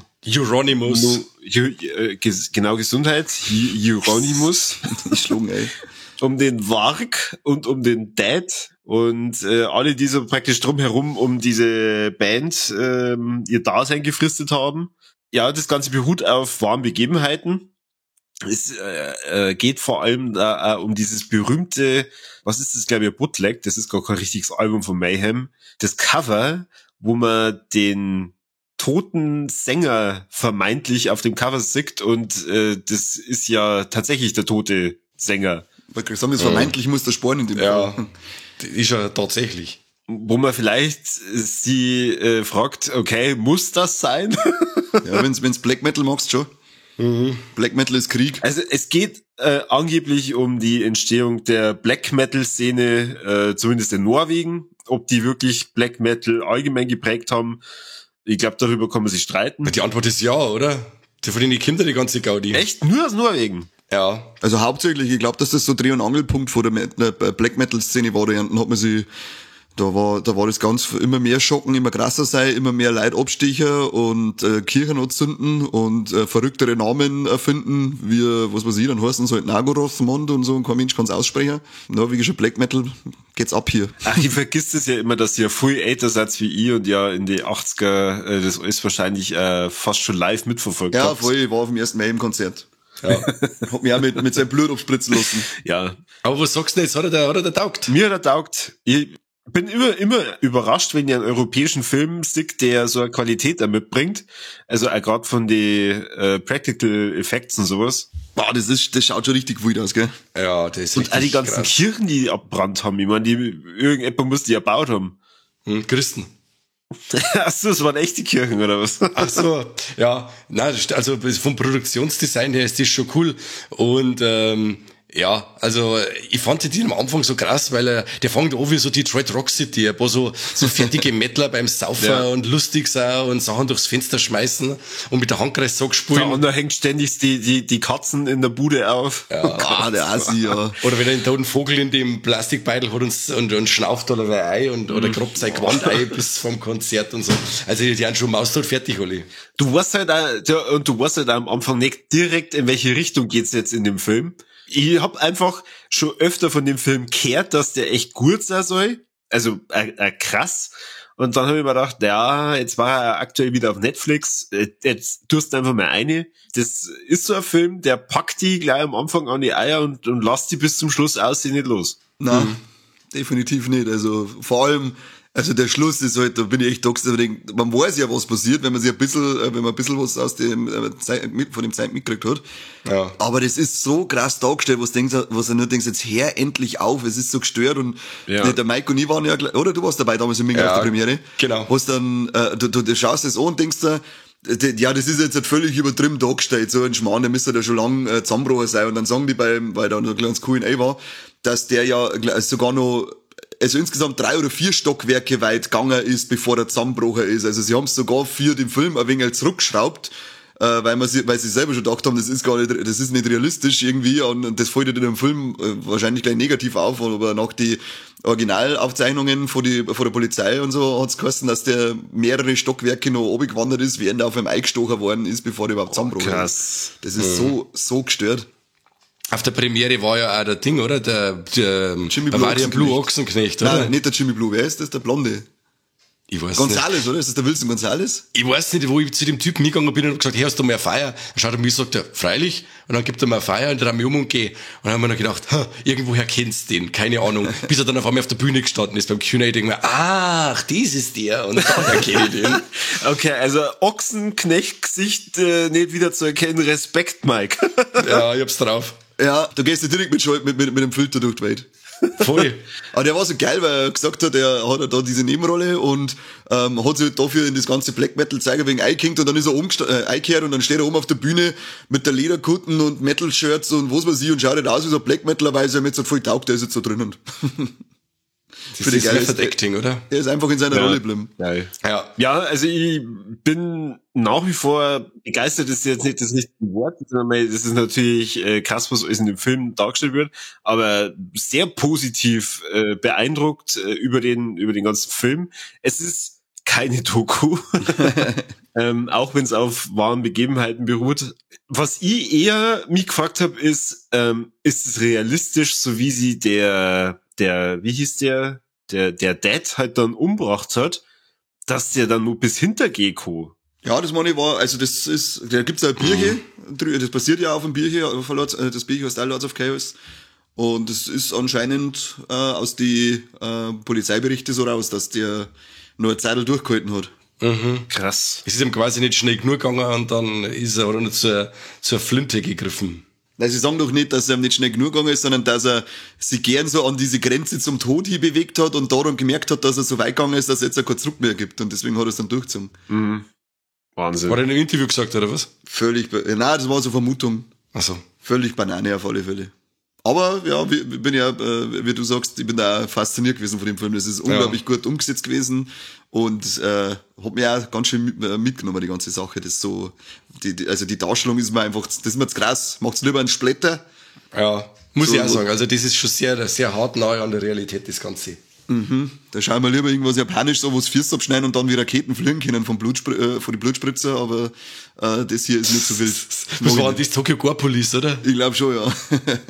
Genau, Gesundheit. Euronymous. Schlungen, ey. Um den Varg und um den Dead und alle, die so praktisch drumherum um diese Band ihr Dasein gefristet haben. Ja, das Ganze beruht auf wahren Begebenheiten. Es geht vor allem da, um dieses berühmte, was ist das, glaube ich, ein Bootleg, das ist gar kein richtiges Album von Mayhem, das Cover, wo man den toten Sänger vermeintlich auf dem Cover sieht und das ist ja tatsächlich der tote Sänger. Ich sagen, das vermeintlich muss der Sporen in dem Fall. Ja, ist ja tatsächlich. Wo man vielleicht sie fragt, okay, muss das sein? Ja, wenn's Black Metal magst, schon. Mhm. Black Metal ist Krieg. Also es geht angeblich um die Entstehung der Black Metal Szene, zumindest in Norwegen. Ob die wirklich Black Metal allgemein geprägt haben, ich glaube, darüber kann man sich streiten. Die Antwort ist ja, oder? Die von den Kinder die ganze Gaudi. Echt? Nur aus Norwegen? Ja. Also hauptsächlich, ich glaube, dass das so Dreh- und Angelpunkt von der Black Metal Szene war. Da hat man sich, da war das ganz immer mehr Schocken, immer krasser sei, immer mehr Leute abstecher und Kirchen anzünden und verrücktere Namen erfinden, wie, was weiß ich, dann heißen sie halt Nagoroth-Mond und so, und kein Mensch kann's aussprechen. Norwegischer Black Metal, geht's ab hier. Ach, ich vergiss es ja immer, dass ihr viel älter seid wie ich und ja in die 80er das alles wahrscheinlich fast schon live mitverfolgt habt. Ja, voll, ich war auf dem ersten Mai im Konzert. Ja. Hab mich auch mit seinem Blut abspritzen lassen. Ja. Aber was sagst du denn jetzt? Hat er taugt? Mir hat er taugt. Ich bin immer überrascht, wenn ihr einen europäischen Film sieht, der so eine Qualität da mitbringt. Also auch gerade von den Practical Effects und sowas. Boah, das schaut schon richtig wild aus, gell? Ja, das ist und richtig auch die ganzen krass. Kirchen, die abbrannt haben. Ich meine, irgendjemand muss die erbaut haben. Hm, Christen. Ach so, es waren echte Kirchen, oder was? Ach so, ja. Nein, also vom Produktionsdesign her ist das schon cool. Und ja, also ich fand den am Anfang so krass, weil der fängt an wie so Detroit Rock City, ein paar so fertige Mettler beim Saufen ja. und lustig sind und Sachen durchs Fenster schmeißen und mit der Handkreissack spulen. Ja, und da hängt ständig die Katzen in der Bude auf. Ja. Oh Gott, der Assi, ja. Oder wenn er einen toten Vogel in dem Plastikbeutel hat und schnauft oder wer ein und oder grabt sein Gewand ein bis vom Konzert und so. Also die sind schon maustot fertig, Olli. Du weißt halt auch, und du weißt halt auch am Anfang nicht direkt, in welche Richtung geht's jetzt in dem Film. Ich hab einfach schon öfter von dem Film gehört, dass der echt gut sein soll. Also krass. Und dann habe ich mir gedacht, ja, jetzt war er aktuell wieder auf Netflix. Jetzt tust du einfach mal eine. Das ist so ein Film, der packt die gleich am Anfang an die Eier und lässt die bis zum Schluss aussehen nicht los. Nein, definitiv nicht. Also vor allem, also der Schluss ist halt, da bin ich echt dox, man weiß ja, was passiert, wenn man sich ein bisschen, wenn man ein bisschen was aus dem, von dem Zeit mitgekriegt hat. Ja. Aber das ist so krass dargestellt, was denkst, was du nur denkst, jetzt hör endlich auf, es ist so gestört und ja. Der Mike und ich waren ja, oder du warst dabei damals im Minga ja, auf der Premiere. Genau. Was dann, du schaust das an und denkst da, ja, das ist jetzt halt völlig übertrieben dargestellt, so ein Schmarrn, der müsste da schon lang zusammengebrochen sein und dann sagen die beim, weil da noch ein kleines Q&A war, dass der ja sogar noch also insgesamt 3 oder 4 Stockwerke weit gegangen ist, bevor der zusammengebrochen ist. Also sie haben es sogar für den Film ein wenig zurückgeschraubt, weil sie selber schon gedacht haben, das ist gar nicht, das ist nicht realistisch irgendwie und das fällt in dem Film wahrscheinlich gleich negativ auf, aber nach die Originalaufzeichnungen von der Polizei und so hat's geheißen, dass der mehrere Stockwerke noch runtergewandert ist, während er auf einem eingestochen worden ist, bevor der überhaupt zusammengebrochen ist. Das ist so gestört. Auf der Premiere war ja auch der Ding, oder? Der Jimmy Bavaria Blue Ochsenknecht, oder? Nein, nicht der Jimmy Blue. Wer ist das? Der Blonde? Ich weiß Gonzales, nicht. Oder? Ist das der Wilson Gonzales? Ich weiß nicht, wo ich zu dem Typen hingegangen bin und hab gesagt, hey, hast du mal eine Feier? Dann schaut er mich und sagt er, freilich. Und dann gibt er mir eine Feier und drehe mich um und geh. Und dann haben wir noch gedacht, irgendwoher kennst du den, keine Ahnung. Bis er dann auf einmal auf der Bühne gestanden ist beim Q&A, denke ich mir, ach, das ist der. Und dann erkenne ich den. Okay, also Ochsenknecht-Gesicht nicht wieder zu erkennen. Respekt, Mike. Ja, ich hab's drauf. Ja, du gehst ja direkt mit dem Filter durch die Welt. Voll. Aber der war so geil, weil er gesagt hat, er hat ja da diese Nebenrolle und hat sich halt dafür in das ganze Black Metal Zeug ein wenig eingehängt und dann ist er eingekehrt und dann steht er oben auf der Bühne mit der Lederkutten und Metal Shirts und was weiß ich und schaut halt aus wie so ein Black Metaler, weil es ihm jetzt halt voll taugt, der ist jetzt so drinnen. Das ist geil. Method Acting, oder? Er ist einfach in seiner Rolle geblieben. Geil. Ja. Ja, also ich bin nach wie vor begeistert, ist jetzt nicht das richtige Wort, sondern das ist natürlich krass, was alles in dem Film dargestellt wird, aber sehr positiv beeindruckt über den ganzen Film. Es ist keine Doku, auch wenn es auf wahren Begebenheiten beruht. Was ich eher mich gefragt habe, ist, ist es realistisch, so wie sie der, wie hieß der Dad halt dann umgebracht hat, dass der dann nur bis hinter Gecko. Ja, das meine ich war, also das ist, da gibt's ein Bierche, das passiert ja auf dem Bierche, das Bierche heißt auch Lords of Chaos. Und das ist anscheinend aus die Polizeiberichte so raus, dass der nur eine Zeit durchgehalten hat. Mhm. Krass. Es ist ihm quasi nicht schnell genug gegangen und dann ist er oder noch zur Flinte gegriffen. Nein, sie sagen doch nicht, dass er ihm nicht schnell genug gegangen ist, sondern dass er sich gern so an diese Grenze zum Tod hin bewegt hat und darum gemerkt hat, dass er so weit gegangen ist, dass es jetzt auch kein Zurück mehr gibt. Und deswegen hat er es dann durchgezogen. Mhm. Wahnsinn. War er in einem Interview gesagt, oder was? Völlig, nein, das war so Vermutung. Ach so. Völlig Banane auf alle Fälle. Aber ja, bin ja, wie du sagst, ich bin da fasziniert gewesen von dem Film. Das ist unglaublich gut umgesetzt gewesen und hat mich auch ganz schön mitgenommen, die ganze Sache. Das ist so, also die Darstellung ist mir einfach, das ist mir zu krass. Macht's lieber einen Splatter. Ja, muss so, ich auch sagen. Also das ist schon sehr, sehr hart nahe an der Realität, das Ganze. Mhm. Da schauen wir lieber irgendwas Japanisch so, wo es Füße abschneiden und dann wie Raketen fliegen können von den Blutspritzer, aber das hier ist nicht so wild. Was war denn das? Tokyo Gore Police, oder? Ich glaube schon, ja.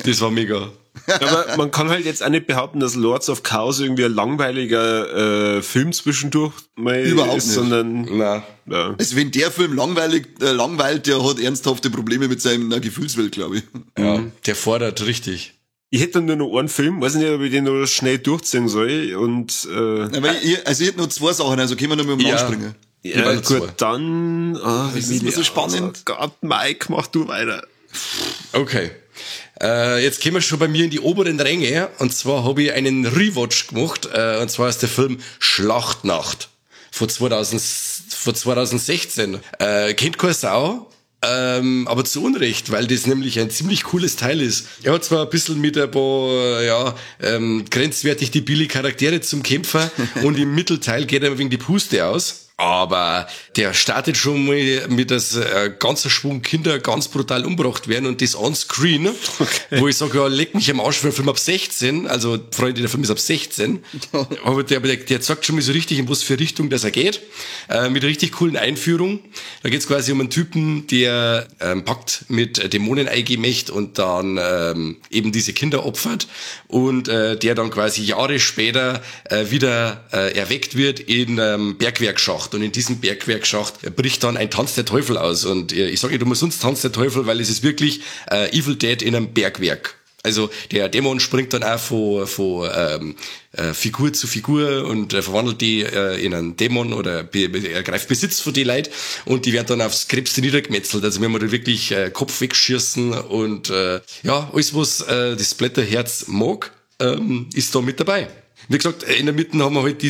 Das war mega. Aber man kann halt jetzt auch nicht behaupten, dass Lords of Chaos irgendwie ein langweiliger Film zwischendurch mal überhaupt ist, nicht. Sondern nein. Ja. Also wenn der Film langweilt, der hat ernsthafte Probleme mit seiner Gefühlswelt, glaube ich. Ja, der fordert richtig. Ich hätte dann nur noch einen Film, weiß nicht, ob ich den noch schnell durchziehen soll und aber ich hätte noch zwei Sachen, also können wir noch mal um anspringen. Ja, gut, dann das ist immer so spannend. Oh Gott, Mike, mach du weiter. Okay. Jetzt kommen wir schon bei mir in die oberen Ränge und zwar habe ich einen Rewatch gemacht, und zwar ist der Film Schlachtnacht von 2016. Kennt keine Sau. Aber zu Unrecht, weil das nämlich ein ziemlich cooles Teil ist. Er hat zwar ein bisschen mit ein paar, grenzwertig debile Charaktere zum Kämpfer und im Mittelteil geht er wegen die Puste aus. Aber der startet schon mal mit das ganzer Schwung Kinder ganz brutal umgebracht werden und das on screen, okay. Wo ich sage, ja, leck mich am Arsch für einen Film ab 16, also Freunde, der Film ist ab 16, aber der zeigt schon mal so richtig, in was für Richtung das er geht, mit richtig coolen Einführung. Da geht's quasi um einen Typen, der packt mit Dämonen eingemächt und dann eben diese Kinder opfert und der dann quasi Jahre später wieder erweckt wird in einem Bergwerkschacht. Und in diesem Bergwerkschacht bricht dann ein Tanz der Teufel aus. Und ich sage nicht umsonst Tanz der Teufel, weil es ist wirklich Evil Dead in einem Bergwerk. Also der Dämon springt dann auch von Figur zu Figur und verwandelt die in einen Dämon oder ergreift Besitz von die Leuten und die werden dann aufs Krebste niedergemetzelt. Also wir haben da wirklich Kopf wegschießen und alles, was das Blätterherz mag, ist da mit dabei. Wie gesagt, in der Mitte haben wir halt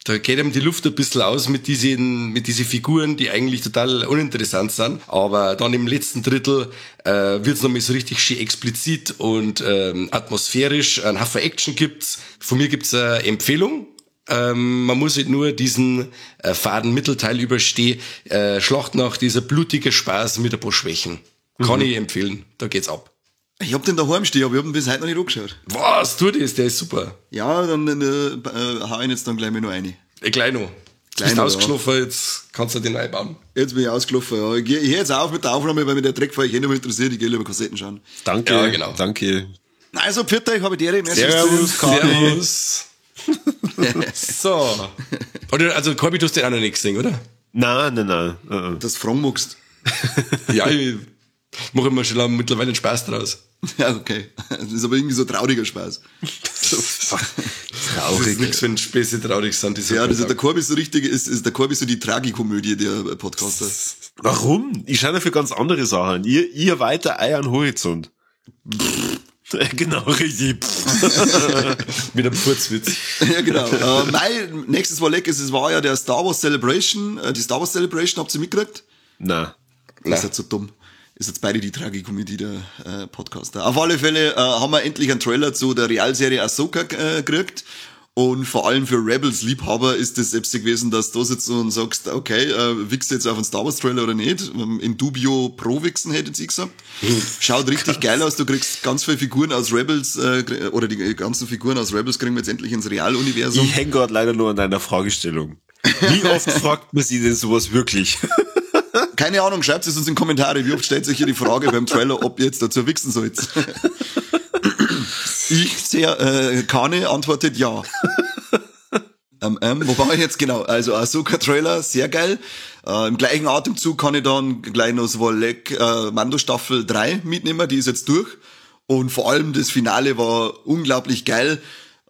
da geht ihm die Luft ein bisschen aus mit diesen Figuren, die eigentlich total uninteressant sind. Aber dann im letzten Drittel wird's nochmal so richtig schön explizit und atmosphärisch. Ein Haufen Action gibt's. Von mir gibt's eine Empfehlung. Man muss halt nur diesen faden Mittelteil überstehen. Schlachtnacht ist ein blutiger Spaß mit ein paar Schwächen. Kann ich empfehlen. Da geht's ab. Ich hab den daheim stehen, aber ich hab ihn bis heute noch nicht angeschaut. Was? Tu das, der ist super. Ja, dann hau ich ihn jetzt dann gleich mal noch rein. Gleich noch. Du bist ausgeschlafen, jetzt kannst du den einbauen. Jetzt bin ich ausgelaufen, ja. Ich höre jetzt auf mit der Aufnahme, weil mich der Dreck ich eh nicht mehr interessiert, ich gehe lieber Kassetten schauen. Danke, ja, genau. Danke. Also, pfiat euch, habe ich die Ehre. Servus, Servus. So. Also, Corby, du hast den auch noch nicht gesehen, oder? Nein. Das fragen magst. Ja, ich mache immer schon mittlerweile einen Spaß draus. Ja, okay. Das ist aber irgendwie so trauriger Spaß. Traurig. Das ist nix, wenn Späße traurig sind. Ja, das ist der Corby so richtig, ist der Corby so die Tragikomödie der Podcaster. Warum? Ich schaue dafür ganz andere Sachen. Ihr weiter euren Horizont. Genau, richtig. Mit einem Furzwitz. Ja, genau. Mein nächstes War leck, es war ja der Star Wars Celebration. Die Star Wars Celebration, habt ihr mitgekriegt? Na. Das ist halt so dumm. Ist jetzt beide die Tragikomödie der Podcaster. Auf alle Fälle haben wir endlich einen Trailer zu der Realserie Ahsoka gekriegt. Und vor allem für Rebels-Liebhaber ist das selbst gewesen, dass du sitzt und sagst, okay, wichst du jetzt auf einen Star Wars-Trailer oder nicht? In dubio pro Wichsen, hätte ich gesagt. Schaut richtig geil aus, du kriegst ganz viele Figuren aus Rebels, oder die ganzen Figuren aus Rebels kriegen wir jetzt endlich ins Realuniversum. Ich häng grad leider nur an deiner Fragestellung. Wie oft fragt man sich denn sowas wirklich? Keine Ahnung, schreibt es uns in die Kommentare. Wie oft stellt sich hier die Frage beim Trailer, ob ihr jetzt dazu wichsen sollt? Ich sehr, Kane antwortet ja. Wobei ich jetzt, genau, also Ahsoka-Trailer, sehr geil. Im gleichen Atemzug kann ich dann gleich noch so Leck, Mando Staffel 3 mitnehmen, die ist jetzt durch. Und vor allem das Finale war unglaublich geil.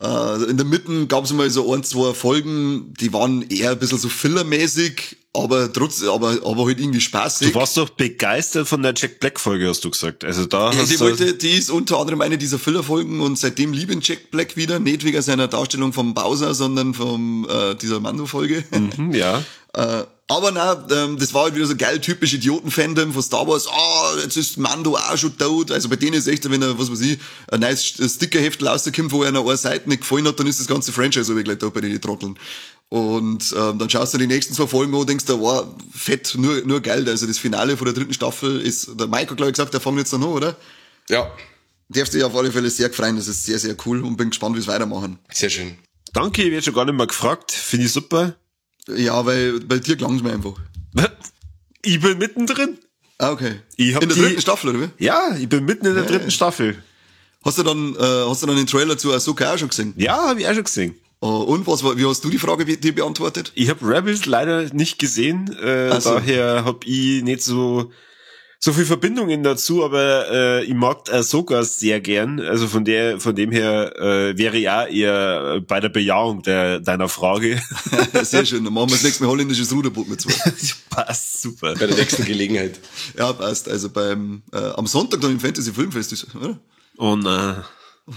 In der Mitte gab's mal so 1, 2 Folgen, die waren eher ein bisschen so fillermäßig, aber trotz, aber halt irgendwie spaßig. Du warst doch begeistert von der Jack Black Folge, hast du gesagt. Also da ja, hast die du wollte, die ist unter anderem eine dieser Filler-Folgen und seitdem liebe ich Jack Black wieder, nicht wegen seiner Darstellung vom Bowser, sondern vom dieser Mando-Folge. Mhm, ja. Aber na, das war halt wieder so geil typisch Idioten-Fandom von Star Wars. Ah, jetzt ist Mando auch schon tot. Also bei denen ist echt, wenn er, was weiß ich, ein neues Stickerheft rauskommt, wo einer eine Seite nicht gefallen hat, dann ist das ganze Franchise aber gleich da bei den Trotteln. Und dann schaust du die nächsten 2 Folgen an und denkst da, wow, fett, nur geil. Also das Finale von der 3. Staffel ist, der Mike hat glaub ich gesagt, der fängt jetzt noch, oder? Ja. Darfst dich auf alle Fälle sehr freuen, das ist sehr, sehr cool und bin gespannt, wie es weitermachen. Sehr schön. Danke, ich werd schon gar nicht mehr gefragt. Finde ich super. Ja, weil bei dir klang's mir einfach. Ich bin mittendrin. Ah, okay. Ich hab in der die 3. Staffel, oder wie? Ja, ich bin mitten in der 3. Staffel. Hast du dann den Trailer zu Ahsoka auch schon gesehen? Ja, hab ich auch schon gesehen. Und wie hast du die Frage dir beantwortet? Ich hab Rebels leider nicht gesehen, so. Daher hab ich nicht so viel Verbindungen dazu, aber ich mag Ahsoka sehr gern. Also von dem her wäre ich auch eher bei der Bejahung deiner Frage. Sehr schön, dann machen wir das nächste Mal holländisches Ruderboot mit zwei. Passt super. Bei der nächsten Gelegenheit. Ja, passt. Also am Sonntag dann im Fantasy Filmfest ist, oder? Oh nein.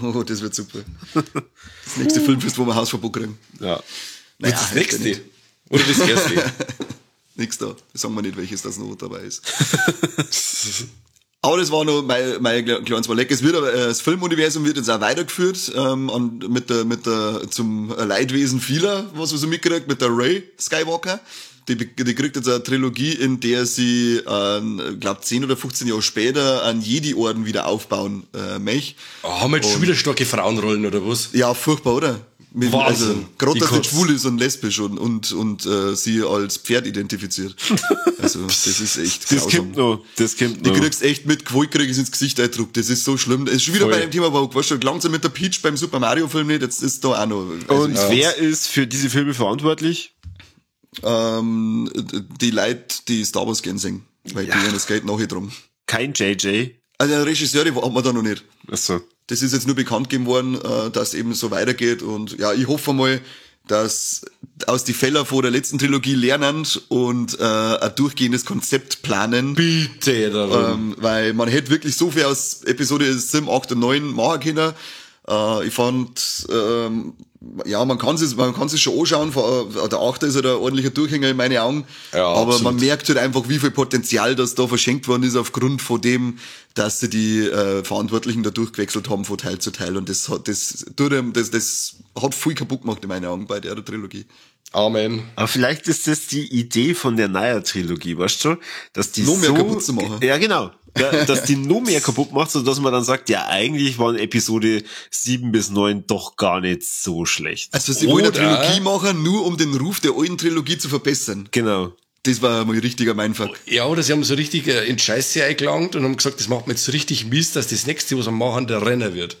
Oh, das wird super. Das nächste Filmfest, wo wir Hausverbot kriegen. Ja. Naja, das nächste? Oder das erste? Nix da. Sagen wir nicht, welches das noch dabei ist. Aber das war noch mein kleines Leck. Es wird aber, das Filmuniversum wird jetzt auch weitergeführt, und mit der, zum Leidwesen vieler, was wir so mitgekriegt, mit der Rey Skywalker. Die kriegt jetzt eine Trilogie, in der sie, glaub 10 oder 15 Jahre später einen Jedi-Orden wieder aufbauen möchte. Oh, haben wir jetzt schon wieder starke Frauenrollen, oder was? Ja, furchtbar, oder? Wahnsinn. Also, gerade, dass nicht schwul ist und lesbisch und sie als Pferd identifiziert. Also, das ist echt Das kommt noch. Das kommt noch. Die kriegst echt mit Gewalt, kriegst ins Gesicht eingedruckt. Das ist so schlimm. Das ist schon wieder Voll. bei dem Thema, wo weißt du, langsam mit der Peach beim Super Mario Film nicht, jetzt ist da auch noch. Also, und wer ist für diese Filme verantwortlich? Die Leute, die Star Wars gern singen, weil die werden das Geld nachher drum. Kein JJ? Also Regisseure hat man da noch nicht. Ach so. Das ist jetzt nur bekannt gegeben worden, dass eben so weitergeht und ja, ich hoffe mal, dass aus die Fehler vor der letzten Trilogie lernen und ein durchgehendes Konzept planen. Bitte darum. Weil man hätte wirklich so viel aus Episode 7, 8 und 9 machen können. Ich fand, ja, man kann es schon anschauen. Der 8. ist halt ein ordentlicher Durchhänger in meinen Augen. Ja, aber absolut. Man merkt halt einfach, wie viel Potenzial das da verschenkt worden ist aufgrund von dem, dass sie die Verantwortlichen da durchgewechselt haben von Teil zu Teil. Und das hat viel kaputt gemacht in meinen Augen bei der Trilogie. Amen. Aber vielleicht ist das die Idee von der Naya-Trilogie, weißt du? Dass die noch mehr so kaputt zu machen. Ja, genau. Dass die noch mehr kaputt macht, sodass man dann sagt, ja, eigentlich waren Episode 7 bis 9 doch gar nicht so schlecht. Also sie wollen eine Trilogie machen, nur um den Ruf der alten Trilogie zu verbessern. Genau. Das war mal richtiger Mindfuck. Ja, oder sie haben so richtig in Scheiße eingelangt und haben gesagt, das macht mir jetzt so richtig Mist, dass das nächste, was wir machen, der Renner wird.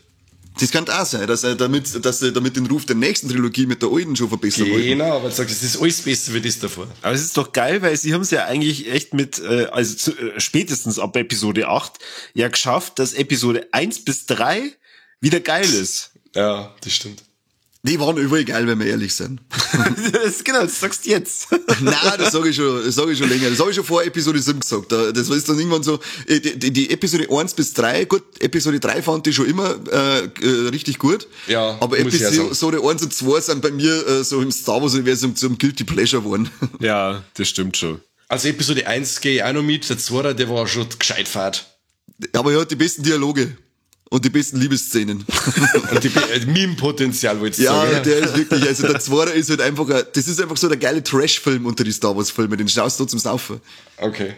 Das kann auch sein, dass sie damit den Ruf der nächsten Trilogie mit der alten schon verbessern wollten. Genau, aber du sagst, es ist alles besser wie das davor. Aber es ist doch geil, weil sie haben es ja eigentlich echt mit, spätestens ab Episode 8 ja geschafft, dass Episode 1 bis 3 wieder geil ist. Ja, das stimmt. Die waren überall geil, wenn wir ehrlich sind. Das, genau, das sagst du jetzt. Nein, das sage ich schon, das sag ich schon länger. Das habe ich schon vor Episode 7 gesagt. Das ist dann irgendwann so, die Episode 1 bis 3, gut, Episode 3 fand ich schon immer richtig gut. Ja, aber Episode 1 und 2 sind bei mir so im Star Wars-Universum zum Guilty Pleasure geworden. Ja, das stimmt schon. Also Episode 1 gehe ich auch noch mit, der 2, der war schon gescheit fad. Aber er hat die besten Dialoge. Und die besten Liebesszenen. Und die Meme-Potenzial, wolltest du sagen. Ja, der ist wirklich, also der Zweite ist halt einfach, das ist einfach so der geile Trash-Film unter die Star Wars-Filme, den schaust du zum Saufen. Okay.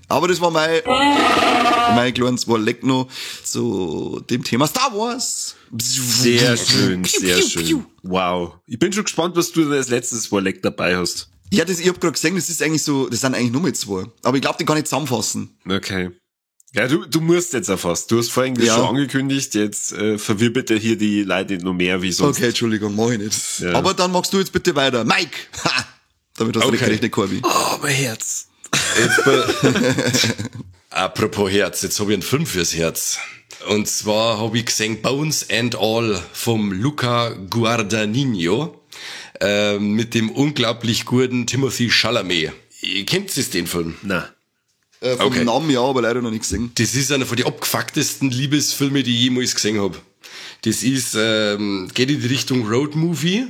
Aber das war mein kleines Leck noch zu dem Thema Star Wars. Sehr schön, sehr schön. Wow. Ich bin schon gespannt, was du denn als letztes Warleck dabei hast. Ja, das, ich hab grad gesehen, das ist eigentlich so, das sind eigentlich nur mit zwei. Aber ich glaube, den kann ich zusammenfassen. Okay. Ja, du musst jetzt erfasst. Du hast vorhin das schon angekündigt, jetzt verwirr bitte hier die Leute nicht noch mehr wie sonst. Okay, Entschuldigung, mach ich nicht. Ja. Aber dann machst du jetzt bitte weiter. Mike! Ha! Damit hast du okay. Gerechnet, Corby. Oh, mein Herz. Jetzt Apropos Herz, jetzt habe ich einen Film fürs Herz. Und zwar habe ich gesehen Bones and All vom Luca Guadagnino mit dem unglaublich guten Timothée Chalamet. Kennt ihr den Film? Na. Vom okay. Namen ja, aber leider noch nicht gesehen. Das ist einer von den abgefucktesten Liebesfilme, die ich jemals gesehen habe. Das ist, geht in die Richtung Road-Movie,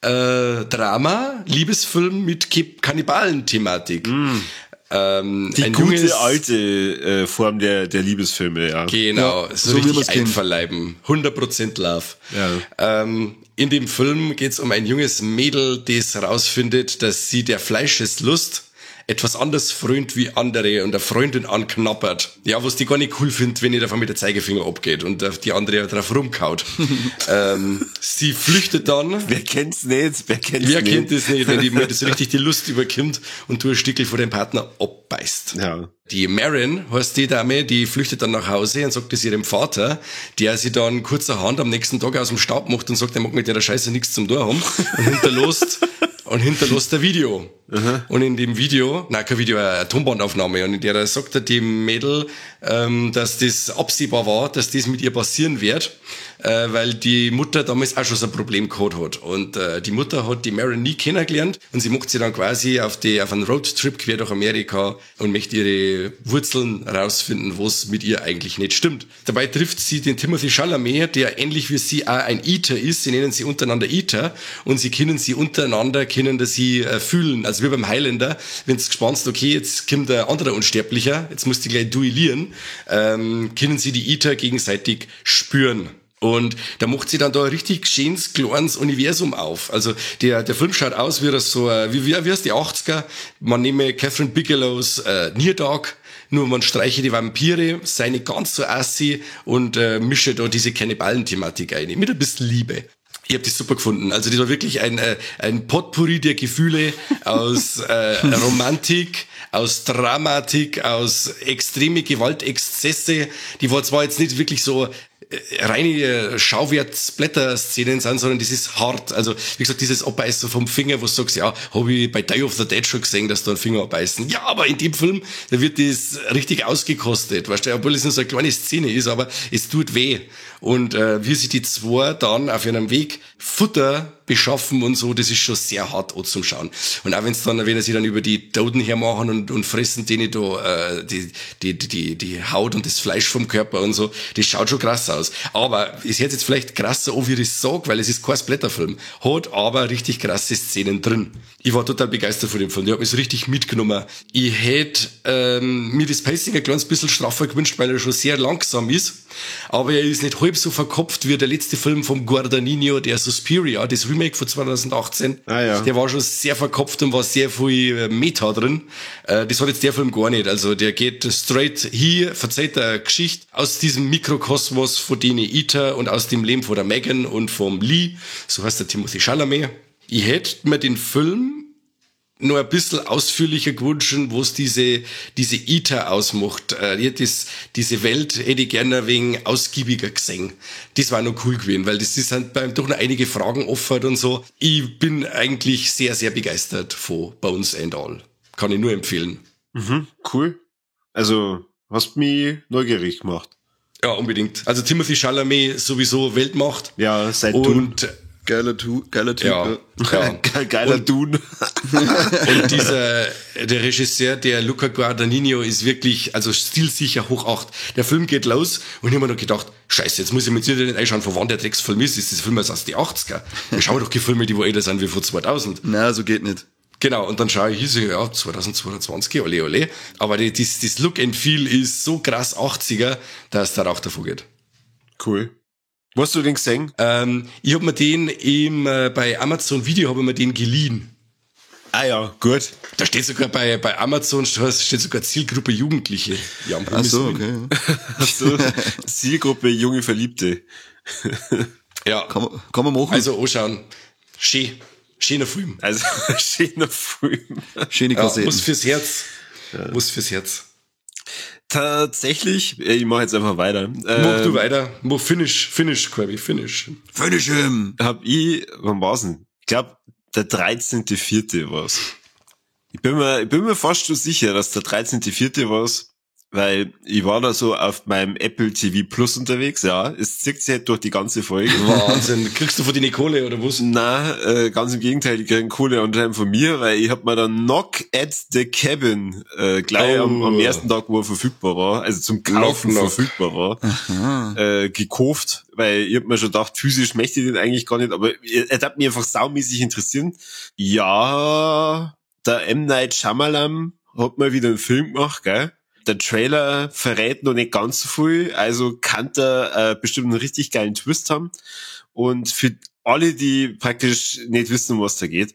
Drama, Liebesfilm mit Kannibalen-Thematik. Mm. Die gute alte Form der Liebesfilme, ja. Genau, ja, so richtig einverleiben. 100% Love. Ja. In dem Film geht's um ein junges Mädel, das rausfindet, dass sie der Fleischeslust etwas anders frönt wie andere und eine Freundin anknappert. Ja, was die gar nicht cool findet, wenn ihr davon mit der Zeigefinger abgeht und die andere drauf rumkaut. Sie flüchtet dann. Wer kennt's nicht? Wer kennt's Wer nicht? Kennt es nicht, wenn die mal so richtig die Lust überkommt und du ein Stickel vor dem Partner abbeißt. Ja. Die Maren heißt die Dame, die flüchtet dann nach Hause und sagt es ihrem Vater, der sie dann kurzerhand am nächsten Tag aus dem Staub macht und sagt, er mag mit der Scheiße nichts zum tun haben und hinterlässt ein Video. Aha. Und in dem Video, nein, kein Video, eine Tonbandaufnahme, und in der sagt er dem Mädel, dass das absehbar war, dass das mit ihr passieren wird, weil die Mutter damals auch schon so ein Problem gehabt hat. Und die Mutter hat die Maren nie kennengelernt und sie macht sie dann quasi auf einen Roadtrip quer durch Amerika und möchte ihre Wurzeln rausfinden, was mit ihr eigentlich nicht stimmt. Dabei trifft sie den Timothée Chalamet, der ähnlich wie sie auch ein Eater ist. Sie nennen sie untereinander Eater und sie können sie untereinander, können dass sie fühlen. Also wie beim Highlander, wenn du gespannt, okay, jetzt kommt ein anderer Unsterblicher, jetzt musst du gleich duellieren, können sie die Eater gegenseitig spüren. Und da macht sie dann da ein richtig schönes, kleines Universum auf. Also der Film schaut aus wie das so, wie heißt die 80er? Man nehme Catherine Bigelows Near Dark, nur man streiche die Vampire, seine ganz so assi und mische da diese Kannibalen-Thematik ein. Mit ein bisschen Liebe. Ich hab das super gefunden. Also das war wirklich ein Potpourri der Gefühle aus Romantik, aus Dramatik, aus extreme Gewaltexzesse. Die war zwar jetzt nicht wirklich so reine Schauwert-Splatter-Szenen sind, sondern das ist hart. Also, wie gesagt, dieses Abbeißen vom Finger, wo du sagst, ja, habe ich bei Day of the Dead schon gesehen, dass da einen Finger abbeißen. Ja, aber in dem Film, da wird das richtig ausgekostet, weißt du, obwohl es nur so eine kleine Szene ist, aber es tut weh. Und wie sich die zwei dann auf ihrem Weg Futter beschaffen und so, das ist schon sehr hart auch zum Schauen. Und auch wenn's dann, wenn sie dann über die Toten hermachen und fressen denen da die Haut und das Fleisch vom Körper und so, das schaut schon krass aus. Aber es hört jetzt vielleicht krasser an, wie ich das sag, weil es ist kein Splatterfilm, hat aber richtig krasse Szenen drin. Ich war total begeistert von dem Film, der hat mich so richtig mitgenommen. Ich hätte mir das Pacing ein kleines bisschen straffer gewünscht, weil er schon sehr langsam ist, aber er ist nicht halb so verkopft wie der letzte Film vom Guadagnino, der Suspiria, das Remake von 2018. Ah, ja. Der war schon sehr verkopft und war sehr viel Meta drin. Das hat jetzt der Film gar nicht. Also der geht straight hier, verzeiht eine Geschichte aus diesem Mikrokosmos von denen Eater und aus dem Leben von der Megan und vom Lee. So heißt der Timothée Chalamet. Ich hätte mir den Film nur ein bisschen ausführlicher gewünscht, was diese Eater ausmacht. Diese Welt hätte ich gerne ein wenig ausgiebiger gesehen. Das war noch cool gewesen, weil das ist halt beim doch noch einige Fragen offen und so. Ich bin eigentlich sehr, sehr begeistert von Bones and All. Kann ich nur empfehlen. Mhm, cool. Also, hast mich neugierig gemacht. Ja, unbedingt. Also Timothée Chalamet sowieso Weltmacht. Ja, seit und Geiler Typ. Ja, ja. Geiler Dune. Und der Regisseur, der Luca Guadagnino, ist wirklich, also stilsicher hoch 8. Der Film geht los und ich hab mir noch gedacht, scheiße, jetzt muss ich mir jetzt nicht einschauen, von wann der Drecksfilm ist. Ist das Film aus den 80er? Wir schauen doch die Filme, die wo älter sind wie von 2000. Nein, so geht nicht. Genau, und dann schaue ich hier so, ja, 2022, ole, ole. Aber das Look and Feel ist so krass 80er, dass der Rauch davor geht. Cool. Wo hast du den gesehen? Ich hab mir den bei Amazon Video hab ich mir den geliehen. Ah ja, gut. Da steht sogar bei Amazon, steht sogar Zielgruppe Jugendliche. Ja, ach so, okay. Ach so, Zielgruppe junge Verliebte. Ja. Kann man machen. Also anschauen. Schön. Schöner Film. Also, schöner Film. Schöne Kassetten. Ja, muss fürs Herz. Ja. Muss fürs Herz. Tatsächlich, ich mach jetzt einfach weiter. Mach du weiter. Mach finish, Kirby, finish. Finish him! Hab ich, wann war's denn? Ich glaub, der 13.04. war's. Ich bin mir fast schon sicher, dass der 13.04. war's, weil ich war da so auf meinem Apple TV Plus unterwegs, ja. Es zieht sich halt durch die ganze Folge. Wahnsinn. Kriegst du von denen Kohle oder was? Na, ganz im Gegenteil, die kriegen Kohle anscheinend von mir, weil ich hab mir dann Knock at the Cabin gleich am ersten Tag, wo er verfügbar war, also zum Kaufen knock. Verfügbar war, gekauft, weil ich hab mir schon gedacht, physisch möchte ich den eigentlich gar nicht, aber er hat mich einfach saumäßig interessieren. Ja, der M. Night Shyamalan hat mal wieder einen Film gemacht, gell? Der Trailer verrät noch nicht ganz so viel, also kann der bestimmt einen richtig geilen Twist haben. Und für alle, die praktisch nicht wissen, um was da geht,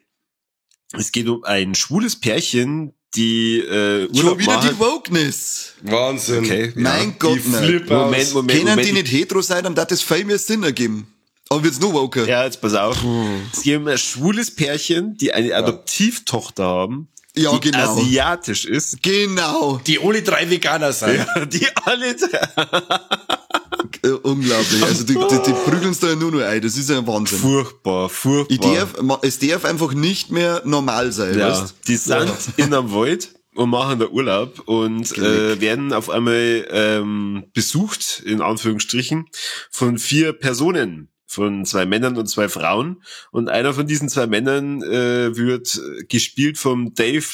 es geht um ein schwules Pärchen, die Urlaub schon wieder machen. Die Wokeness. Wahnsinn. Okay, ja. Mein Gott, nein. Moment. Können die nicht hetero sein, dann darf das viel mehr Sinn ergeben. Aber wird's nur woker. Ja, jetzt pass auf. Es geht um ein schwules Pärchen, die eine Adoptivtochter haben. Ja, die genau. Asiatisch ist. Genau. Die alle drei Veganer sind. Ja, die alle drei. Unglaublich. Also die prügeln da ja nur noch ein. Das ist ja ein Wahnsinn. Furchtbar, furchtbar. Es darf einfach nicht mehr normal sein, ja, weißt? Die sind in einem Wald und machen da Urlaub und werden auf einmal besucht, in Anführungsstrichen, von 4 Personen. Von 2 Männern und 2 Frauen. Und einer von diesen 2 Männern wird gespielt vom Dave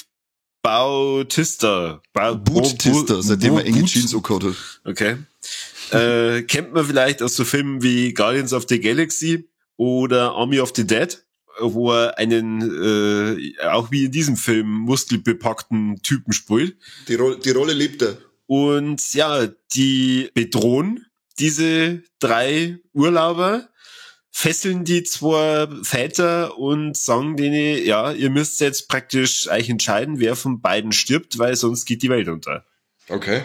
Bautista. Bautista, seitdem er enge Jeans angehabt hat. Okay. Kennt man vielleicht aus so Filmen wie Guardians of the Galaxy oder Army of the Dead, wo er einen, auch wie in diesem Film, muskelbepackten Typen spielt. Die Rolle liebt er. Und ja, die bedrohen diese 3 Urlauber, fesseln die 2 Väter und sagen denen, ja, ihr müsst jetzt praktisch euch entscheiden, wer von beiden stirbt, weil sonst geht die Welt unter. Okay.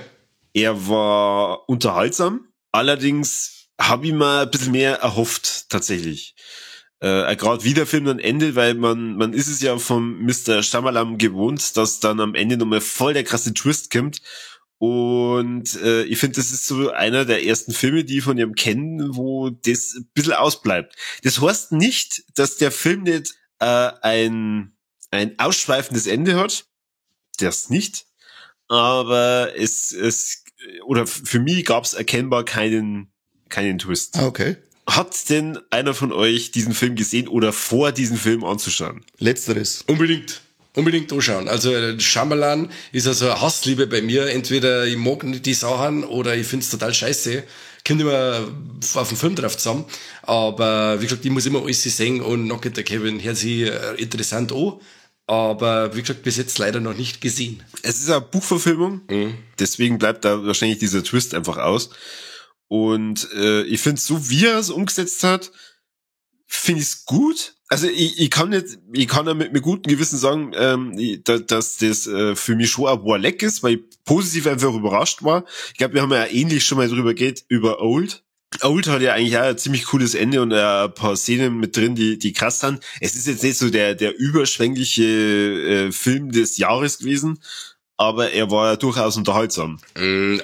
Er war unterhaltsam, allerdings habe ich mir ein bisschen mehr erhofft, tatsächlich. Gerade wie der Film dann endet, weil man ist es ja vom Mr. Shyamalan gewohnt, dass dann am Ende nochmal voll der krasse Twist kommt. Und ich finde, das ist so einer der ersten Filme, die ich von ihm kenne, wo das ein bisschen ausbleibt. Das heißt nicht, dass der Film nicht ein ausschweifendes Ende hat. Das nicht. Aber es oder für mich gab es erkennbar keinen Twist. Okay. Hat denn einer von euch diesen Film gesehen oder vor, diesen Film anzuschauen? Letzteres. Unbedingt. Unbedingt anschauen. Also Shyamalan ist also eine Hassliebe bei mir. Entweder ich mag nicht die Sachen oder ich find's total scheiße. Kommt immer auf den Film drauf zusammen. Aber wie gesagt, ich muss immer alles sehen und Knock at the Cabin hört sich interessant an. Aber wie gesagt, bis jetzt leider noch nicht gesehen. Es ist eine Buchverfilmung. Mhm. Deswegen bleibt da wahrscheinlich dieser Twist einfach aus. Und ich finde, so wie er es umgesetzt hat, finde ich es gut. Also ich kann ja mit gutem Gewissen sagen, dass das für mich schon ein Warleck ist, weil ich positiv einfach überrascht war. Ich glaube, wir haben ja ähnlich schon mal drüber geredet, über Old. Old hat ja eigentlich auch ein ziemlich cooles Ende und ein paar Szenen mit drin, die krass sind. Es ist jetzt nicht so der überschwängliche Film des Jahres gewesen, aber er war ja durchaus unterhaltsam.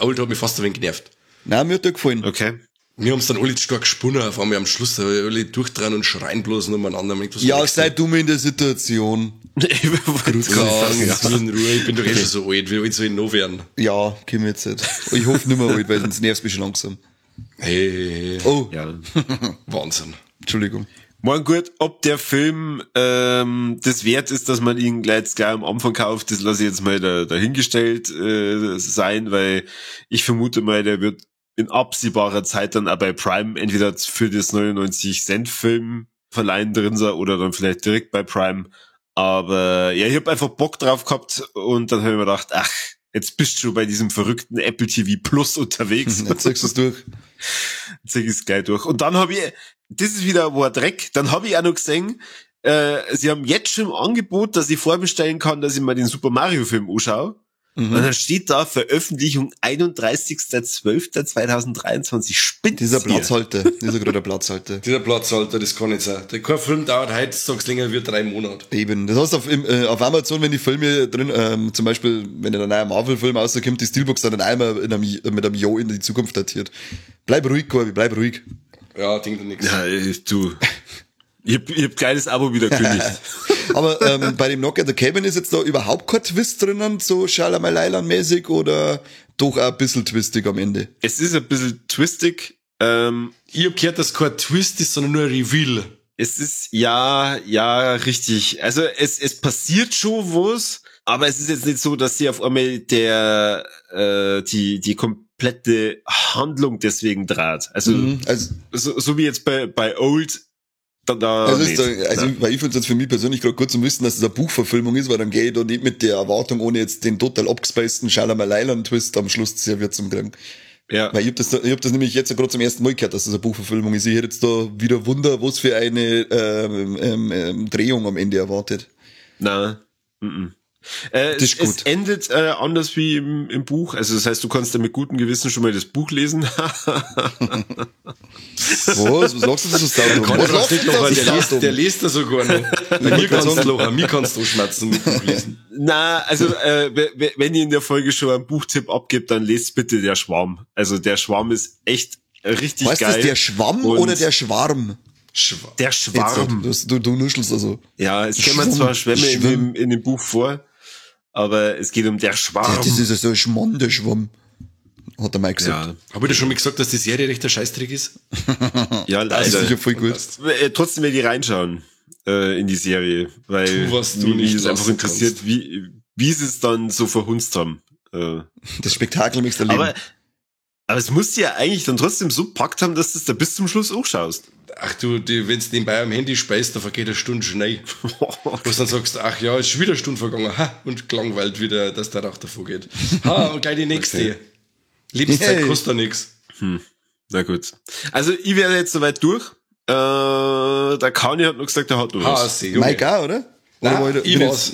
Old hat mich fast ein wenig genervt. Nein, mir hat der gefallen. Okay. Wir haben's dann alle stark gesponnen, auf einmal am Schluss, alle durchdrehen und schreien bloß umeinander. Ja, sei du mir in der Situation. Ich wollte sagen, ja. In Ruhe, ich bin doch eh schon so alt, wie alt soll ich noch werden? Ja, komm jetzt nicht. Ich hoffe nicht mehr alt, weil sonst nervst du mich schon langsam. Hey, hey, hey. Oh. Ja. Wahnsinn. Entschuldigung. Morgen gut, ob der Film das wert ist, dass man ihn gleich am Anfang kauft, das lasse ich jetzt mal dahingestellt sein, weil ich vermute mal, der wird in absehbarer Zeit dann auch bei Prime entweder für das 99 Cent Film verleihen drin sein oder dann vielleicht direkt bei Prime. Aber ja, ich habe einfach Bock drauf gehabt und dann habe ich mir gedacht, ach, jetzt bist du schon bei diesem verrückten Apple TV Plus unterwegs. Jetzt ziehst du es durch. Jetzt zieh ich es gleich durch. Und dann habe ich, das ist wieder wo ein Dreck, dann habe ich auch noch gesehen, sie haben jetzt schon im Angebot, dass ich vorbestellen kann, dass ich mal den Super Mario Film anschaue. Mhm. Und dann steht da Veröffentlichung 31.12.2023. Spinnt Dieser Platzhalter, dieser gerade Platzhalter. Dieser Platzhalter, das kann nicht sein. Der kein Film dauert heutzutage länger wie 3 Monate. Eben. Das heißt, auf Amazon, wenn die Filme drin, zum Beispiel, wenn ein neuer Marvel-Film rauskommt, die Steelbooks dann einmal mit einem Jahr in die Zukunft datiert. Bleib ruhig, Corby, bleib ruhig. Ja, denkt dir nichts. Ja, du. Ich hab geiles Abo wieder gekündigt. Aber bei dem Knock at the Cabin ist jetzt da überhaupt kein Twist drinnen, so Shyamalan-mäßig oder doch auch ein bisschen twistig am Ende? Es ist ein bisschen twistig. Ich hab gehört, dass kein Twist ist, sondern nur ein Reveal. Es ist, ja, richtig. Also es passiert schon was, aber es ist jetzt nicht so, dass sie auf einmal die komplette Handlung deswegen draht. Also, so wie jetzt bei Old. Da also, weil ich finde es jetzt für mich persönlich gerade gut zum Wissen, dass es eine Buchverfilmung ist, weil dann gehe ich da nicht mit der Erwartung, ohne jetzt den total abgespaceden Shyamalan-Twist am Schluss serviert zum kriegen. Ja. Weil ich hab das nämlich jetzt gerade zum ersten Mal gehört, dass das eine Buchverfilmung ist. Ich hätte jetzt da wieder Wunder, was für eine Drehung am Ende erwartet. Nein. Mm-mm. Das ist gut. Es endet anders wie im Buch. Also das heißt, du kannst da mit gutem Gewissen schon mal das Buch lesen. Was? Was lachst du das so? Was nicht lachen, der liest das sogar noch. Mir kannst du lachen, mir kannst du schmerzen mit Buch lesen. Na, also wenn ihr in der Folge schon einen Buchtipp abgibt, dann lest bitte Der Schwarm. Also Der Schwarm ist echt richtig weißt geil. Weißt du, der Schwamm und oder der Schwarm? Der Schwarm. Jetzt, du nuschelst also. Ja, es kämen zwar Schwämme in dem Buch vor, aber es geht um der Schwarm. Ja, das ist ja so ein Schmarrn, der Schwamm. Hat der Mike gesagt. Ja. Hab ich dir schon mal gesagt, dass die Serie recht der Scheißdreck ist? Ja, leider. Das ist sicher voll gut. Trotzdem werde ich reinschauen in die Serie, weil tu, was du mich nicht ist einfach interessiert, wie sie es dann so verhunzt haben. Das Spektakel möchtest du erleben. Aber es musst du ja eigentlich dann trotzdem so packt haben, dass du es da bis zum Schluss auch schaust. Ach du, wenn du nebenbei am Handy speist, da vergeht eine Stunde schnell. Wo du dann sagst, ach ja, ist schon wieder eine Stunde vergangen. Ha, und gelangweilt wieder, dass der Rauch davor geht. Ha, und gleich die nächste. Okay. Lebenszeit kostet da nichts. Na gut. Also ich wäre jetzt soweit durch. Der Kani hat noch gesagt, der hat noch was. Mike auch, oder? Nein, ich war's.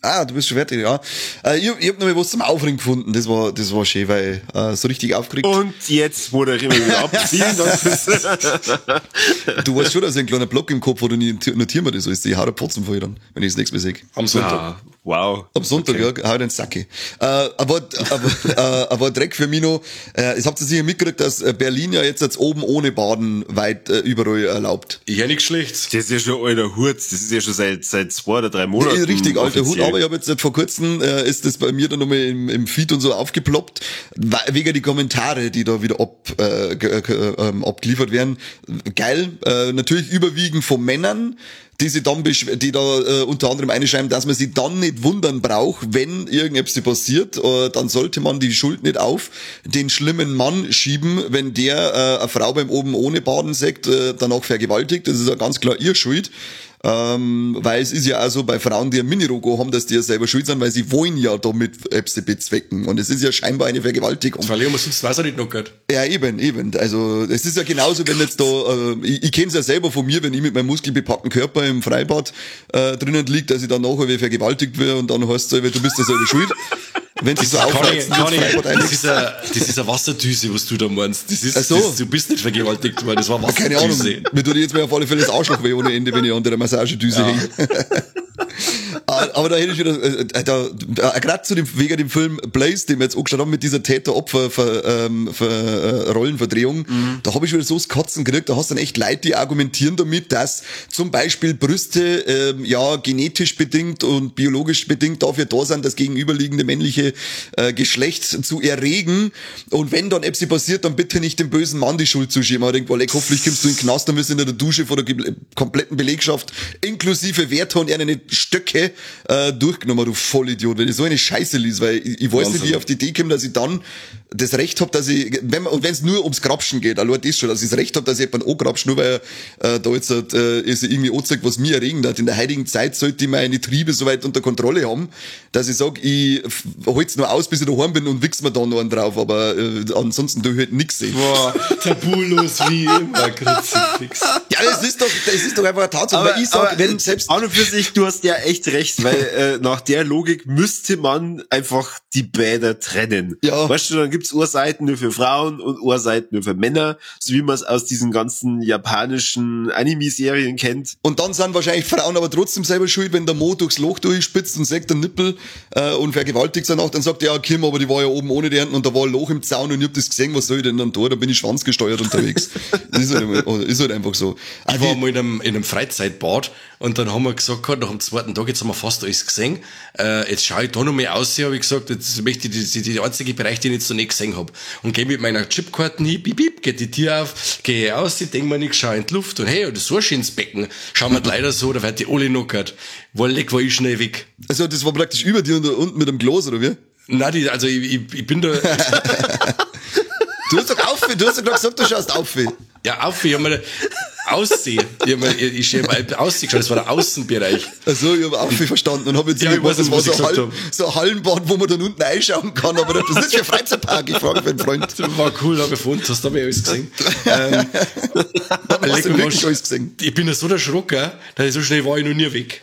Ah, du bist schon fertig, ja. Ich hab noch mal was zum Aufregen gefunden. Das war schön, weil so richtig aufgeregt. Und jetzt moderieren wir wieder ab. Vielen Dank. Du weißt schon, dass ich einen kleinen Block im Kopf, wo du notieren wir das alles. Ich hau den Potzen voll dann, wenn ich das nächste Mal sehe. Am Sonntag. Ah, wow. Am Sonntag, okay. Ja, hau den Sacke. Aber Dreck für mich noch. Es habt ihr sicher mitgekriegt, dass Berlin ja jetzt oben ohne Baden weit überall erlaubt. Ich hör nichts Schlechtes. Das ist ja schon alter Hut. Das ist ja schon seit 2 oder 3 Monaten. Richtig, alter Hut. Aber ich habe jetzt vor kurzem, ist das bei mir dann nochmal im Feed und so aufgeploppt, wegen die Kommentare, die da wieder abgeliefert werden. Geil, natürlich überwiegend von Männern, die sie dann die da unter anderem einschreiben, dass man sich dann nicht wundern braucht, wenn irgendetwas passiert, dann sollte man die Schuld nicht auf den schlimmen Mann schieben, wenn der eine Frau beim oben ohne Baden sagt, danach vergewaltigt, das ist ja ganz klar ihr Schuld. Weil es ist ja auch so bei Frauen, die ein Mini-Rogo haben, dass die ja selber schuld sind, weil sie wollen ja damit etwas bezwecken. Und es ist ja scheinbar eine Vergewaltigung. Weil ich sonst weiß er nicht noch gehört. Ja, eben. Also, es ist ja genauso, wenn jetzt da, ich kenn's ja selber von mir, wenn ich mit meinem muskelbepackten Körper im Freibad drinnen liegt, dass ich dann nachher wieder vergewaltigt werde und dann heißt es, du bist ja selber schuld. Wenn sie so aufreizen, das ist eine Wasserdüse, was du da meinst. Das ist, so. Das, du bist nicht vergewaltigt worden, das war Wasserdüse. Keine Ahnung. Mir tut jetzt mir auf alle Fälle das Arschloch weh ohne Ende, wenn ich an der Massagedüse hänge. Aber da hätte ich wieder, gerade zu dem, wegen dem Film Blaze, den wir jetzt angeschaut haben, mit dieser Täter-Opfer-Rollenverdrehung, da habe ich wieder so das Kotzen gekriegt, da hast du dann echt Leute, die argumentieren damit, dass zum Beispiel Brüste, ja, genetisch bedingt und biologisch bedingt dafür da sind, das gegenüberliegende männliche Geschlecht zu erregen. Und wenn dann etwas passiert, dann bitte nicht dem bösen Mann die Schuld zuschieben. Ich denke, well, hoffentlich kommst du in den Knast, dann wirst du in der Dusche vor der kompletten Belegschaft inklusive Wärter und eine Stöcke durchgenommen, du Vollidiot, wenn ich so eine Scheiße lies, weil ich weiß nicht, wie ich auf die Idee komme, dass ich dann das Recht hab, dass ich, wenn es nur ums Grapschen geht, allein das schon, dass ich das Recht hab, dass ich jemanden angrapsch, nur weil da jetzt ist irgendwie anzeigt, was mir erregen hat. In der heutigen Zeit sollte ich meine Triebe so weit unter Kontrolle haben, dass ich sag, ich hol's nur aus, bis ich daheim bin und wichs mir da noch einen drauf, aber ansonsten tue ich halt nix sehen. Boah, tabulos wie immer, Kruzifix. Ja, das ist doch einfach eine Tatsache, aber, weil ich sag, wenn selbst... An und für sich, du hast ja echt recht, weil nach der Logik müsste man einfach die Bäder trennen. Ja. Weißt du, dann gibt's Ohrseiten nur für Frauen und Ohrseiten nur für Männer, so wie man es aus diesen ganzen japanischen Anime-Serien kennt. Und dann sind wahrscheinlich Frauen aber trotzdem selber schuld, wenn der Mo durchs Loch durchspitzt und sagt der Nippel und vergewaltigt danach, dann sagt er, ja, Kim, aber die war ja oben ohne die Hände und da war ein Loch im Zaun und ich hab das gesehen, was soll ich denn dann da? Da bin ich schwanzgesteuert unterwegs. Das ist halt einfach so. Ich war mal in einem Freizeitbad und dann haben wir gesagt, nach dem zweiten Tag, jetzt haben wir fast alles gesehen, jetzt schaue ich da noch mehr aus, habe ich gesagt, jetzt möchte ich die einzige Bereich, den ich jetzt noch nicht gesehen hab. Und gehe mit meiner Chipkarte hin, bip, bip, geht die Tür auf, gehe aus, ich denk mir nichts, schau in die Luft und hey, das ist so ein schönes Becken. Schauen wir leider so, da wird die alle knockert. Leck, war ich schnell weg. Also das war praktisch über dir und unten mit dem Glas, oder wie? Nein, also ich bin da... Du hast doch auf, du hast doch gerade gesagt, du schaust auf. Ja, auf, ich hab mir Aussehen. Ich hab Aussehen geschaut, das war der Außenbereich. Also ich hab auf verstanden und hab jetzt ja, ich weiß, das war so ein Hallenbad, wo man dann unten reinschauen kann, aber das ist nicht für Freizeitpark, ich frage für einen Freund. Das war cool, hab ich gefunden, hast du aber alles gesehen. Hast du wirklich alles gesehen? Ich bin ja so erschrocken, dass ich so schnell war ich noch nie weg.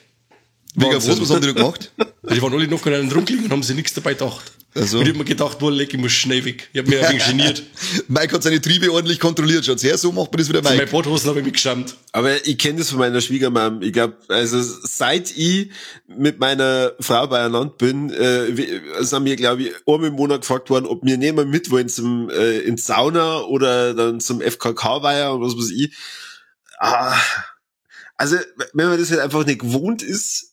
Wegen was haben die da gemacht? Die waren alle noch in einem rumgelegen und haben sich nichts dabei gedacht. Also. Und ich hab mir gedacht, boah, leck, ich muss schnell weg. Ich hab mich ein wenig geniert. Mike hat seine Triebe ordentlich kontrolliert. Schaut's her, so macht man das wieder, Mike. Meine Badhosen habe ich mich geschämt. Aber ich kenne das von meiner Schwiegermam. Ich glaube, also seit ich mit meiner Frau beieinander bin, sind mir, glaube ich, einmal im Monat gefragt worden, ob wir nicht mal mit wollen zum ins Sauna oder dann zum FKK-Weiher oder was weiß ich. Ah, also, wenn man das halt einfach nicht gewohnt ist,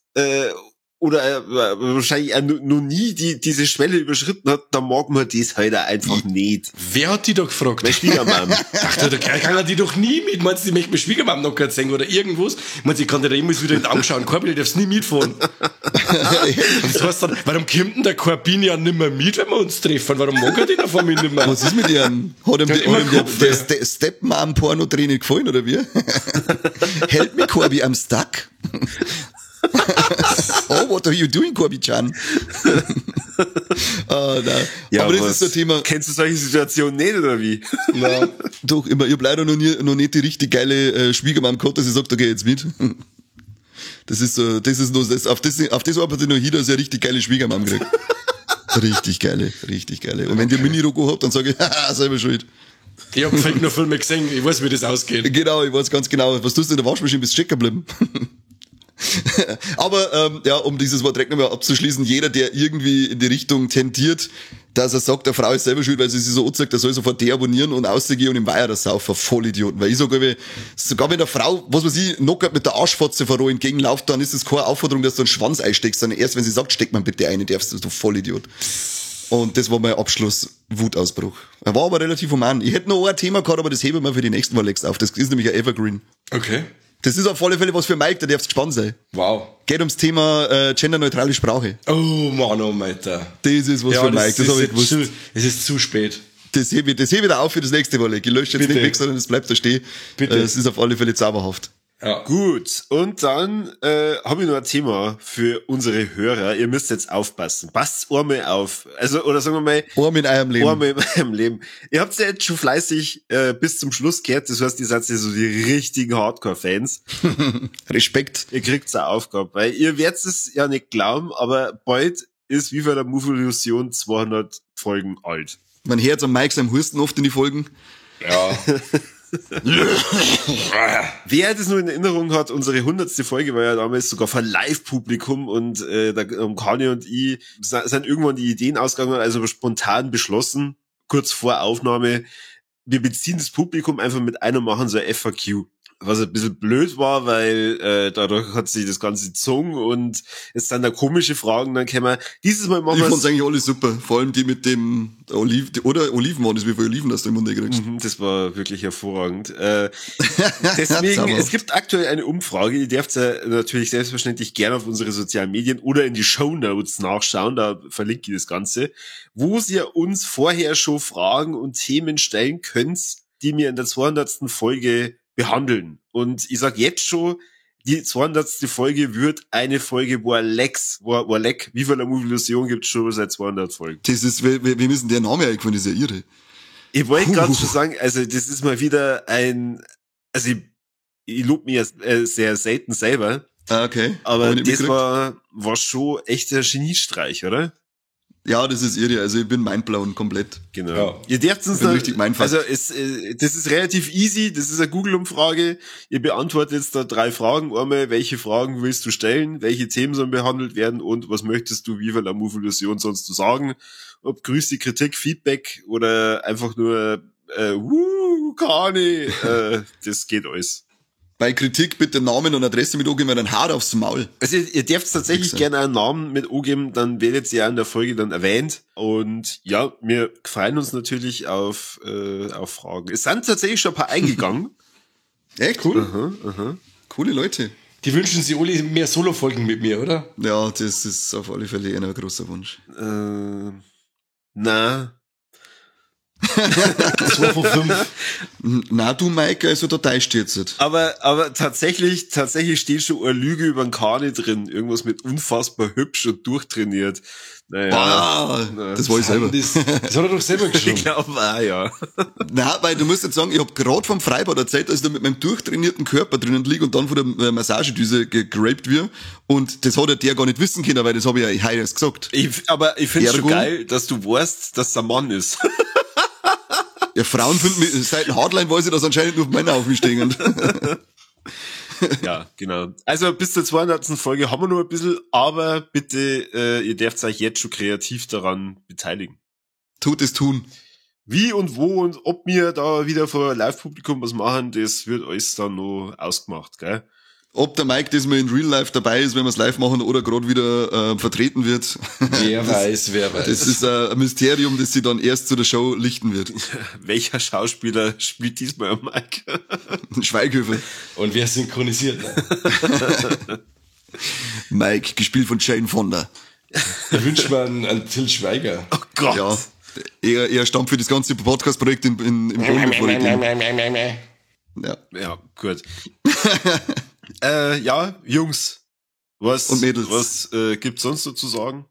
oder wahrscheinlich auch noch nie diese Schwelle überschritten hat, dann mag man das halt auch einfach nicht. Wer hat die da gefragt? Meine Schwiegermam. Dachte, da kann die doch nie mit. Meinst du, die möchte meine Schwiegermam noch kurz sehen oder irgendwas? Meinst du, ich kann dir da immer wieder in die Augen schauen. Corby, du darfst nie mitfahren. Und das heißt dann, warum kommt denn der Corbinian nicht mehr mit, wenn wir uns treffen? Warum mag er den von mir nicht mehr? Was ist mit ihm? Hat ihm der Stepmom-Porno-Dreh nicht gefallen, oder wie? Help me, Corby, I'm stuck. Oh, what are you doing, Corby-chan? Oh, nein. Ja, aber das ist so ein Thema. Kennst du solche Situationen nicht, oder wie? Nein. Doch, immer. Ich hab leider noch nicht die richtig geile Schwiegermam gehabt, dass ich sagt, okay, jetzt mit. Das ist so, das ist nur, das, auf das arbeite ich noch hin, dass ich eine richtig geile Schwiegermam krieg. Richtig geile, richtig geile. Und wenn die Mini-Roko habt, dann sage ich, haha, selber schuld. Ich hab vielleicht noch Filme gesehen, ich weiß, wie das ausgeht. Genau, ich weiß ganz genau. Was tust du in der Waschmaschine, bist du stecken geblieben. Aber ja, um dieses Wort direkt nochmal abzuschließen, jeder, der irgendwie in die Richtung tendiert, dass er sagt, der Frau ist selber schuld, weil sie sich so anzeigt, der soll sofort deabonnieren und rausgehen und im Weiher das saufen. Vollidioten. Weil ich sage, sogar wenn der Frau, was weiß ich, knockert mit der Arschfotze vor entgegenlauft, dann ist es keine Aufforderung, dass du einen Schwanz einsteckst, sondern erst wenn sie sagt, steck man bitte eine, darfst du, du Vollidiot. Und das war mein Abschluss-Wutausbruch. Er war aber relativ human. Ich hätte noch ein Thema gehabt, aber das heben wir für die nächsten Mal auf. Das ist nämlich ein Evergreen. Okay. Das ist auf alle Fälle was für Mike, der darfst gespannt sein. Wow. Geht ums Thema genderneutrale Sprache. Oh Mann, oh Alter. Das ist was ja, für Mike, das habe ich gewusst. Es ist zu spät. Das hebe ich wieder auf für das nächste Mal. Ich lösche jetzt Bitte. nicht weg, sondern es bleibt da stehen. Bitte. Es ist auf alle Fälle zauberhaft. Ja. Gut, und dann habe ich noch ein Thema für unsere Hörer. Ihr müsst jetzt aufpassen. Passt einmal auf. Also, oder sagen wir mal... Einmal in eurem Leben. Einmal in eurem Leben. Ihr habt ja jetzt schon fleißig bis zum Schluss gehört. Das heißt, ihr seid ja so die richtigen Hardcore-Fans. Respekt. Ihr kriegt eine Aufgabe, weil ihr werdet es ja nicht glauben, aber bald ist Viva la Movilusion 200 Folgen alt. Man hört am Mike seinem Husten oft in die Folgen. Ja. Wer das nur in Erinnerung hat, unsere 100. Folge war ja damals sogar vor Live-Publikum und da Kani und ich sind irgendwann die Ideen ausgegangen, also spontan beschlossen, kurz vor Aufnahme, wir beziehen das Publikum einfach mit ein und machen so ein FAQ. Was ein bisschen blöd war, weil dadurch hat sich das Ganze gezogen und es sind da komische Fragen dann kämen. Dieses Mal machen wir. Ich fand's eigentlich alle super, vor allem die mit dem Oliven, oder Oliven waren das, wie viele Oliven hast du im Mund gekriegt? Das war wirklich hervorragend. Deswegen, es gibt aktuell eine Umfrage, die dürft ihr natürlich selbstverständlich gerne auf unsere sozialen Medien oder in die Shownotes nachschauen, da verlinke ich das Ganze, wo ihr uns vorher schon Fragen und Themen stellen könnt, die wir in der 200. Folge behandeln. Und ich sag jetzt schon, die 200. Folge wird eine Folge, wo Alex, wo Alec, wie viel Movie gibt's schon seit 200 Folgen. Das ist, wir müssen der Name einfallen, das ist ja irre. Ich wollte gerade schon sagen, also das ist mal wieder ein, also ich lob mir sehr selten selber. Ah, okay. Aber das war schon echt ein Geniestreich, oder? Ja, das ist irre. Also ich bin mindblown komplett. Genau. Ja. Ihr dürft uns noch, richtig mindfuck. Also das ist relativ easy. Das ist eine Google-Umfrage. Ihr beantwortet jetzt da 3 Fragen. Einmal, welche Fragen willst du stellen? Welche Themen sollen behandelt werden? Und was möchtest du Viva la Movilusion sonst zu sagen? Ob Grüße, Kritik, Feedback oder einfach nur Kani. Das geht alles. Bei Kritik bitte Namen und Adresse mit angeben, weil dann haut aufs Maul. Also ihr dürft tatsächlich gerne einen Namen mit angeben, dann werdet ihr ja in der Folge dann erwähnt. Und ja, wir freuen uns natürlich auf Fragen. Es sind tatsächlich schon ein paar eingegangen. Echt cool. Aha, aha. Coole Leute. Die wünschen sich alle mehr Solo-Folgen mit mir, oder? Ja, das ist auf alle Fälle ein großer Wunsch. Na. 2 von 5. Na du, Mike, also da täuscht jetzt. Aber tatsächlich steht schon eine Lüge über den Kani drin. Irgendwas mit unfassbar hübsch und durchtrainiert. Naja. Bah, das war ich selber. Das hat er doch selber geschrieben. Ich glaube auch, ja. Na, weil du musst jetzt sagen, ich hab gerade vom Freibad erzählt, dass ich da mit meinem durchtrainierten Körper drinnen lieg und dann von der Massagedüse geraped wird. Und das hat ja der gar nicht wissen können, weil das hab ich ja heute erst gesagt. Aber ich find's schon geil, dass du weißt, dass es ein Mann ist. Ja, Frauen finden mich, seit dem Hardline weiß ich, dass anscheinend nur Männer auf mich stehen. Ja, genau. Also bis zur 200. Folge haben wir nur ein bisschen, aber bitte, ihr dürft euch jetzt schon kreativ daran beteiligen. Tut es tun. Wie und wo und ob wir da wieder vor Live-Publikum was machen, das wird alles dann noch ausgemacht, gell? Ob der Mike diesmal in Real Life dabei ist, wenn wir es live machen, oder gerade wieder vertreten wird. Wer weiß, wer weiß. Das ist ein Mysterium, das sie dann erst zu der Show lichten wird. Welcher Schauspieler spielt diesmal am Mike? Schweighöfer. Und wer synchronisiert? Ne? Mike, gespielt von Jane Fonda. Da wünscht man einen Til Schweiger. Oh Gott. Ja, er stammt für das ganze Podcast-Projekt im Boden, bevor ich den. Ja. Ja, gut. Ja, Jungs, was, und Mädels. Was gibt's sonst so zu sagen?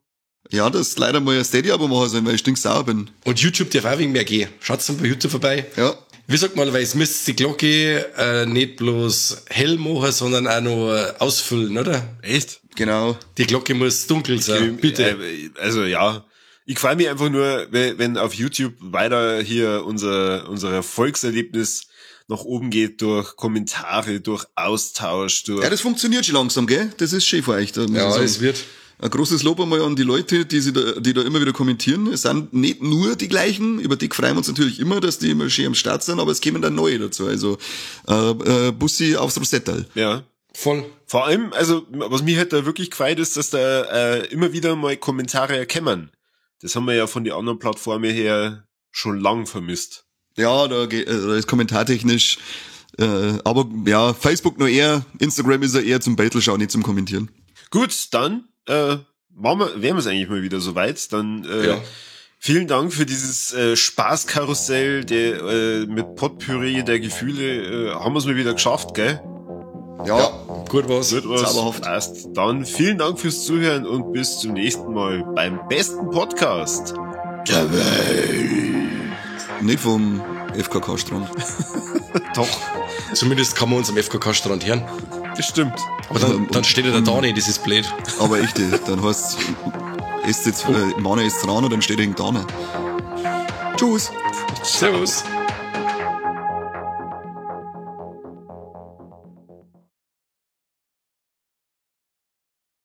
Ja, das leider mal ein Steady-Abo machen sollen, weil ich stinksauer bin. Und YouTube darf auch wegen mehr gehen. Schaut's dann bei YouTube vorbei. Ja. Wie sagt man, weil es müsst die Glocke nicht bloß hell machen, sondern auch noch ausfüllen, oder? Echt? Genau. Die Glocke muss dunkel sein, bitte. Also ja. Ich freue mich einfach nur, wenn auf YouTube weiter hier unser Erfolgserlebnis nach oben geht durch Kommentare, durch Austausch, durch... Ja, das funktioniert schon langsam, gell? Das ist schön für euch. Da ja, es wird. Ein großes Lob einmal an die Leute, die da immer wieder kommentieren. Es sind nicht nur die gleichen, über die freuen wir uns natürlich immer, dass die immer schön am Start sind, aber es kämen dann neue dazu. Also Bussi aufs Rosettal. Ja. Voll. Vor allem, also was mich halt da wirklich gefreut ist, dass da immer wieder mal Kommentare erkennen. Das haben wir ja von den anderen Plattformen her schon lang vermisst. Ja, da ist kommentartechnisch, aber ja, Facebook noch eher, Instagram ist ja eher zum Battle schauen, nicht zum Kommentieren. Gut, dann wären wir es eigentlich mal wieder soweit. Dann ja. Vielen Dank für dieses Spaßkarussell mit Potpüree der Gefühle. Haben wir es mal wieder geschafft, gell? Ja, ja, gut war's. Gut war's. Zauberhaft. Passt. Dann vielen Dank fürs Zuhören und bis zum nächsten Mal beim besten Podcast der Welt. Nicht vom FKK-Strand. Doch. Zumindest kann man uns am FKK-Strand hören. Das stimmt. Aber dann steht er da nicht, das ist blöd. Aber echt, dann heißt es, jetzt, Mane ist dran und dann steht er da. Tschüss. Servus.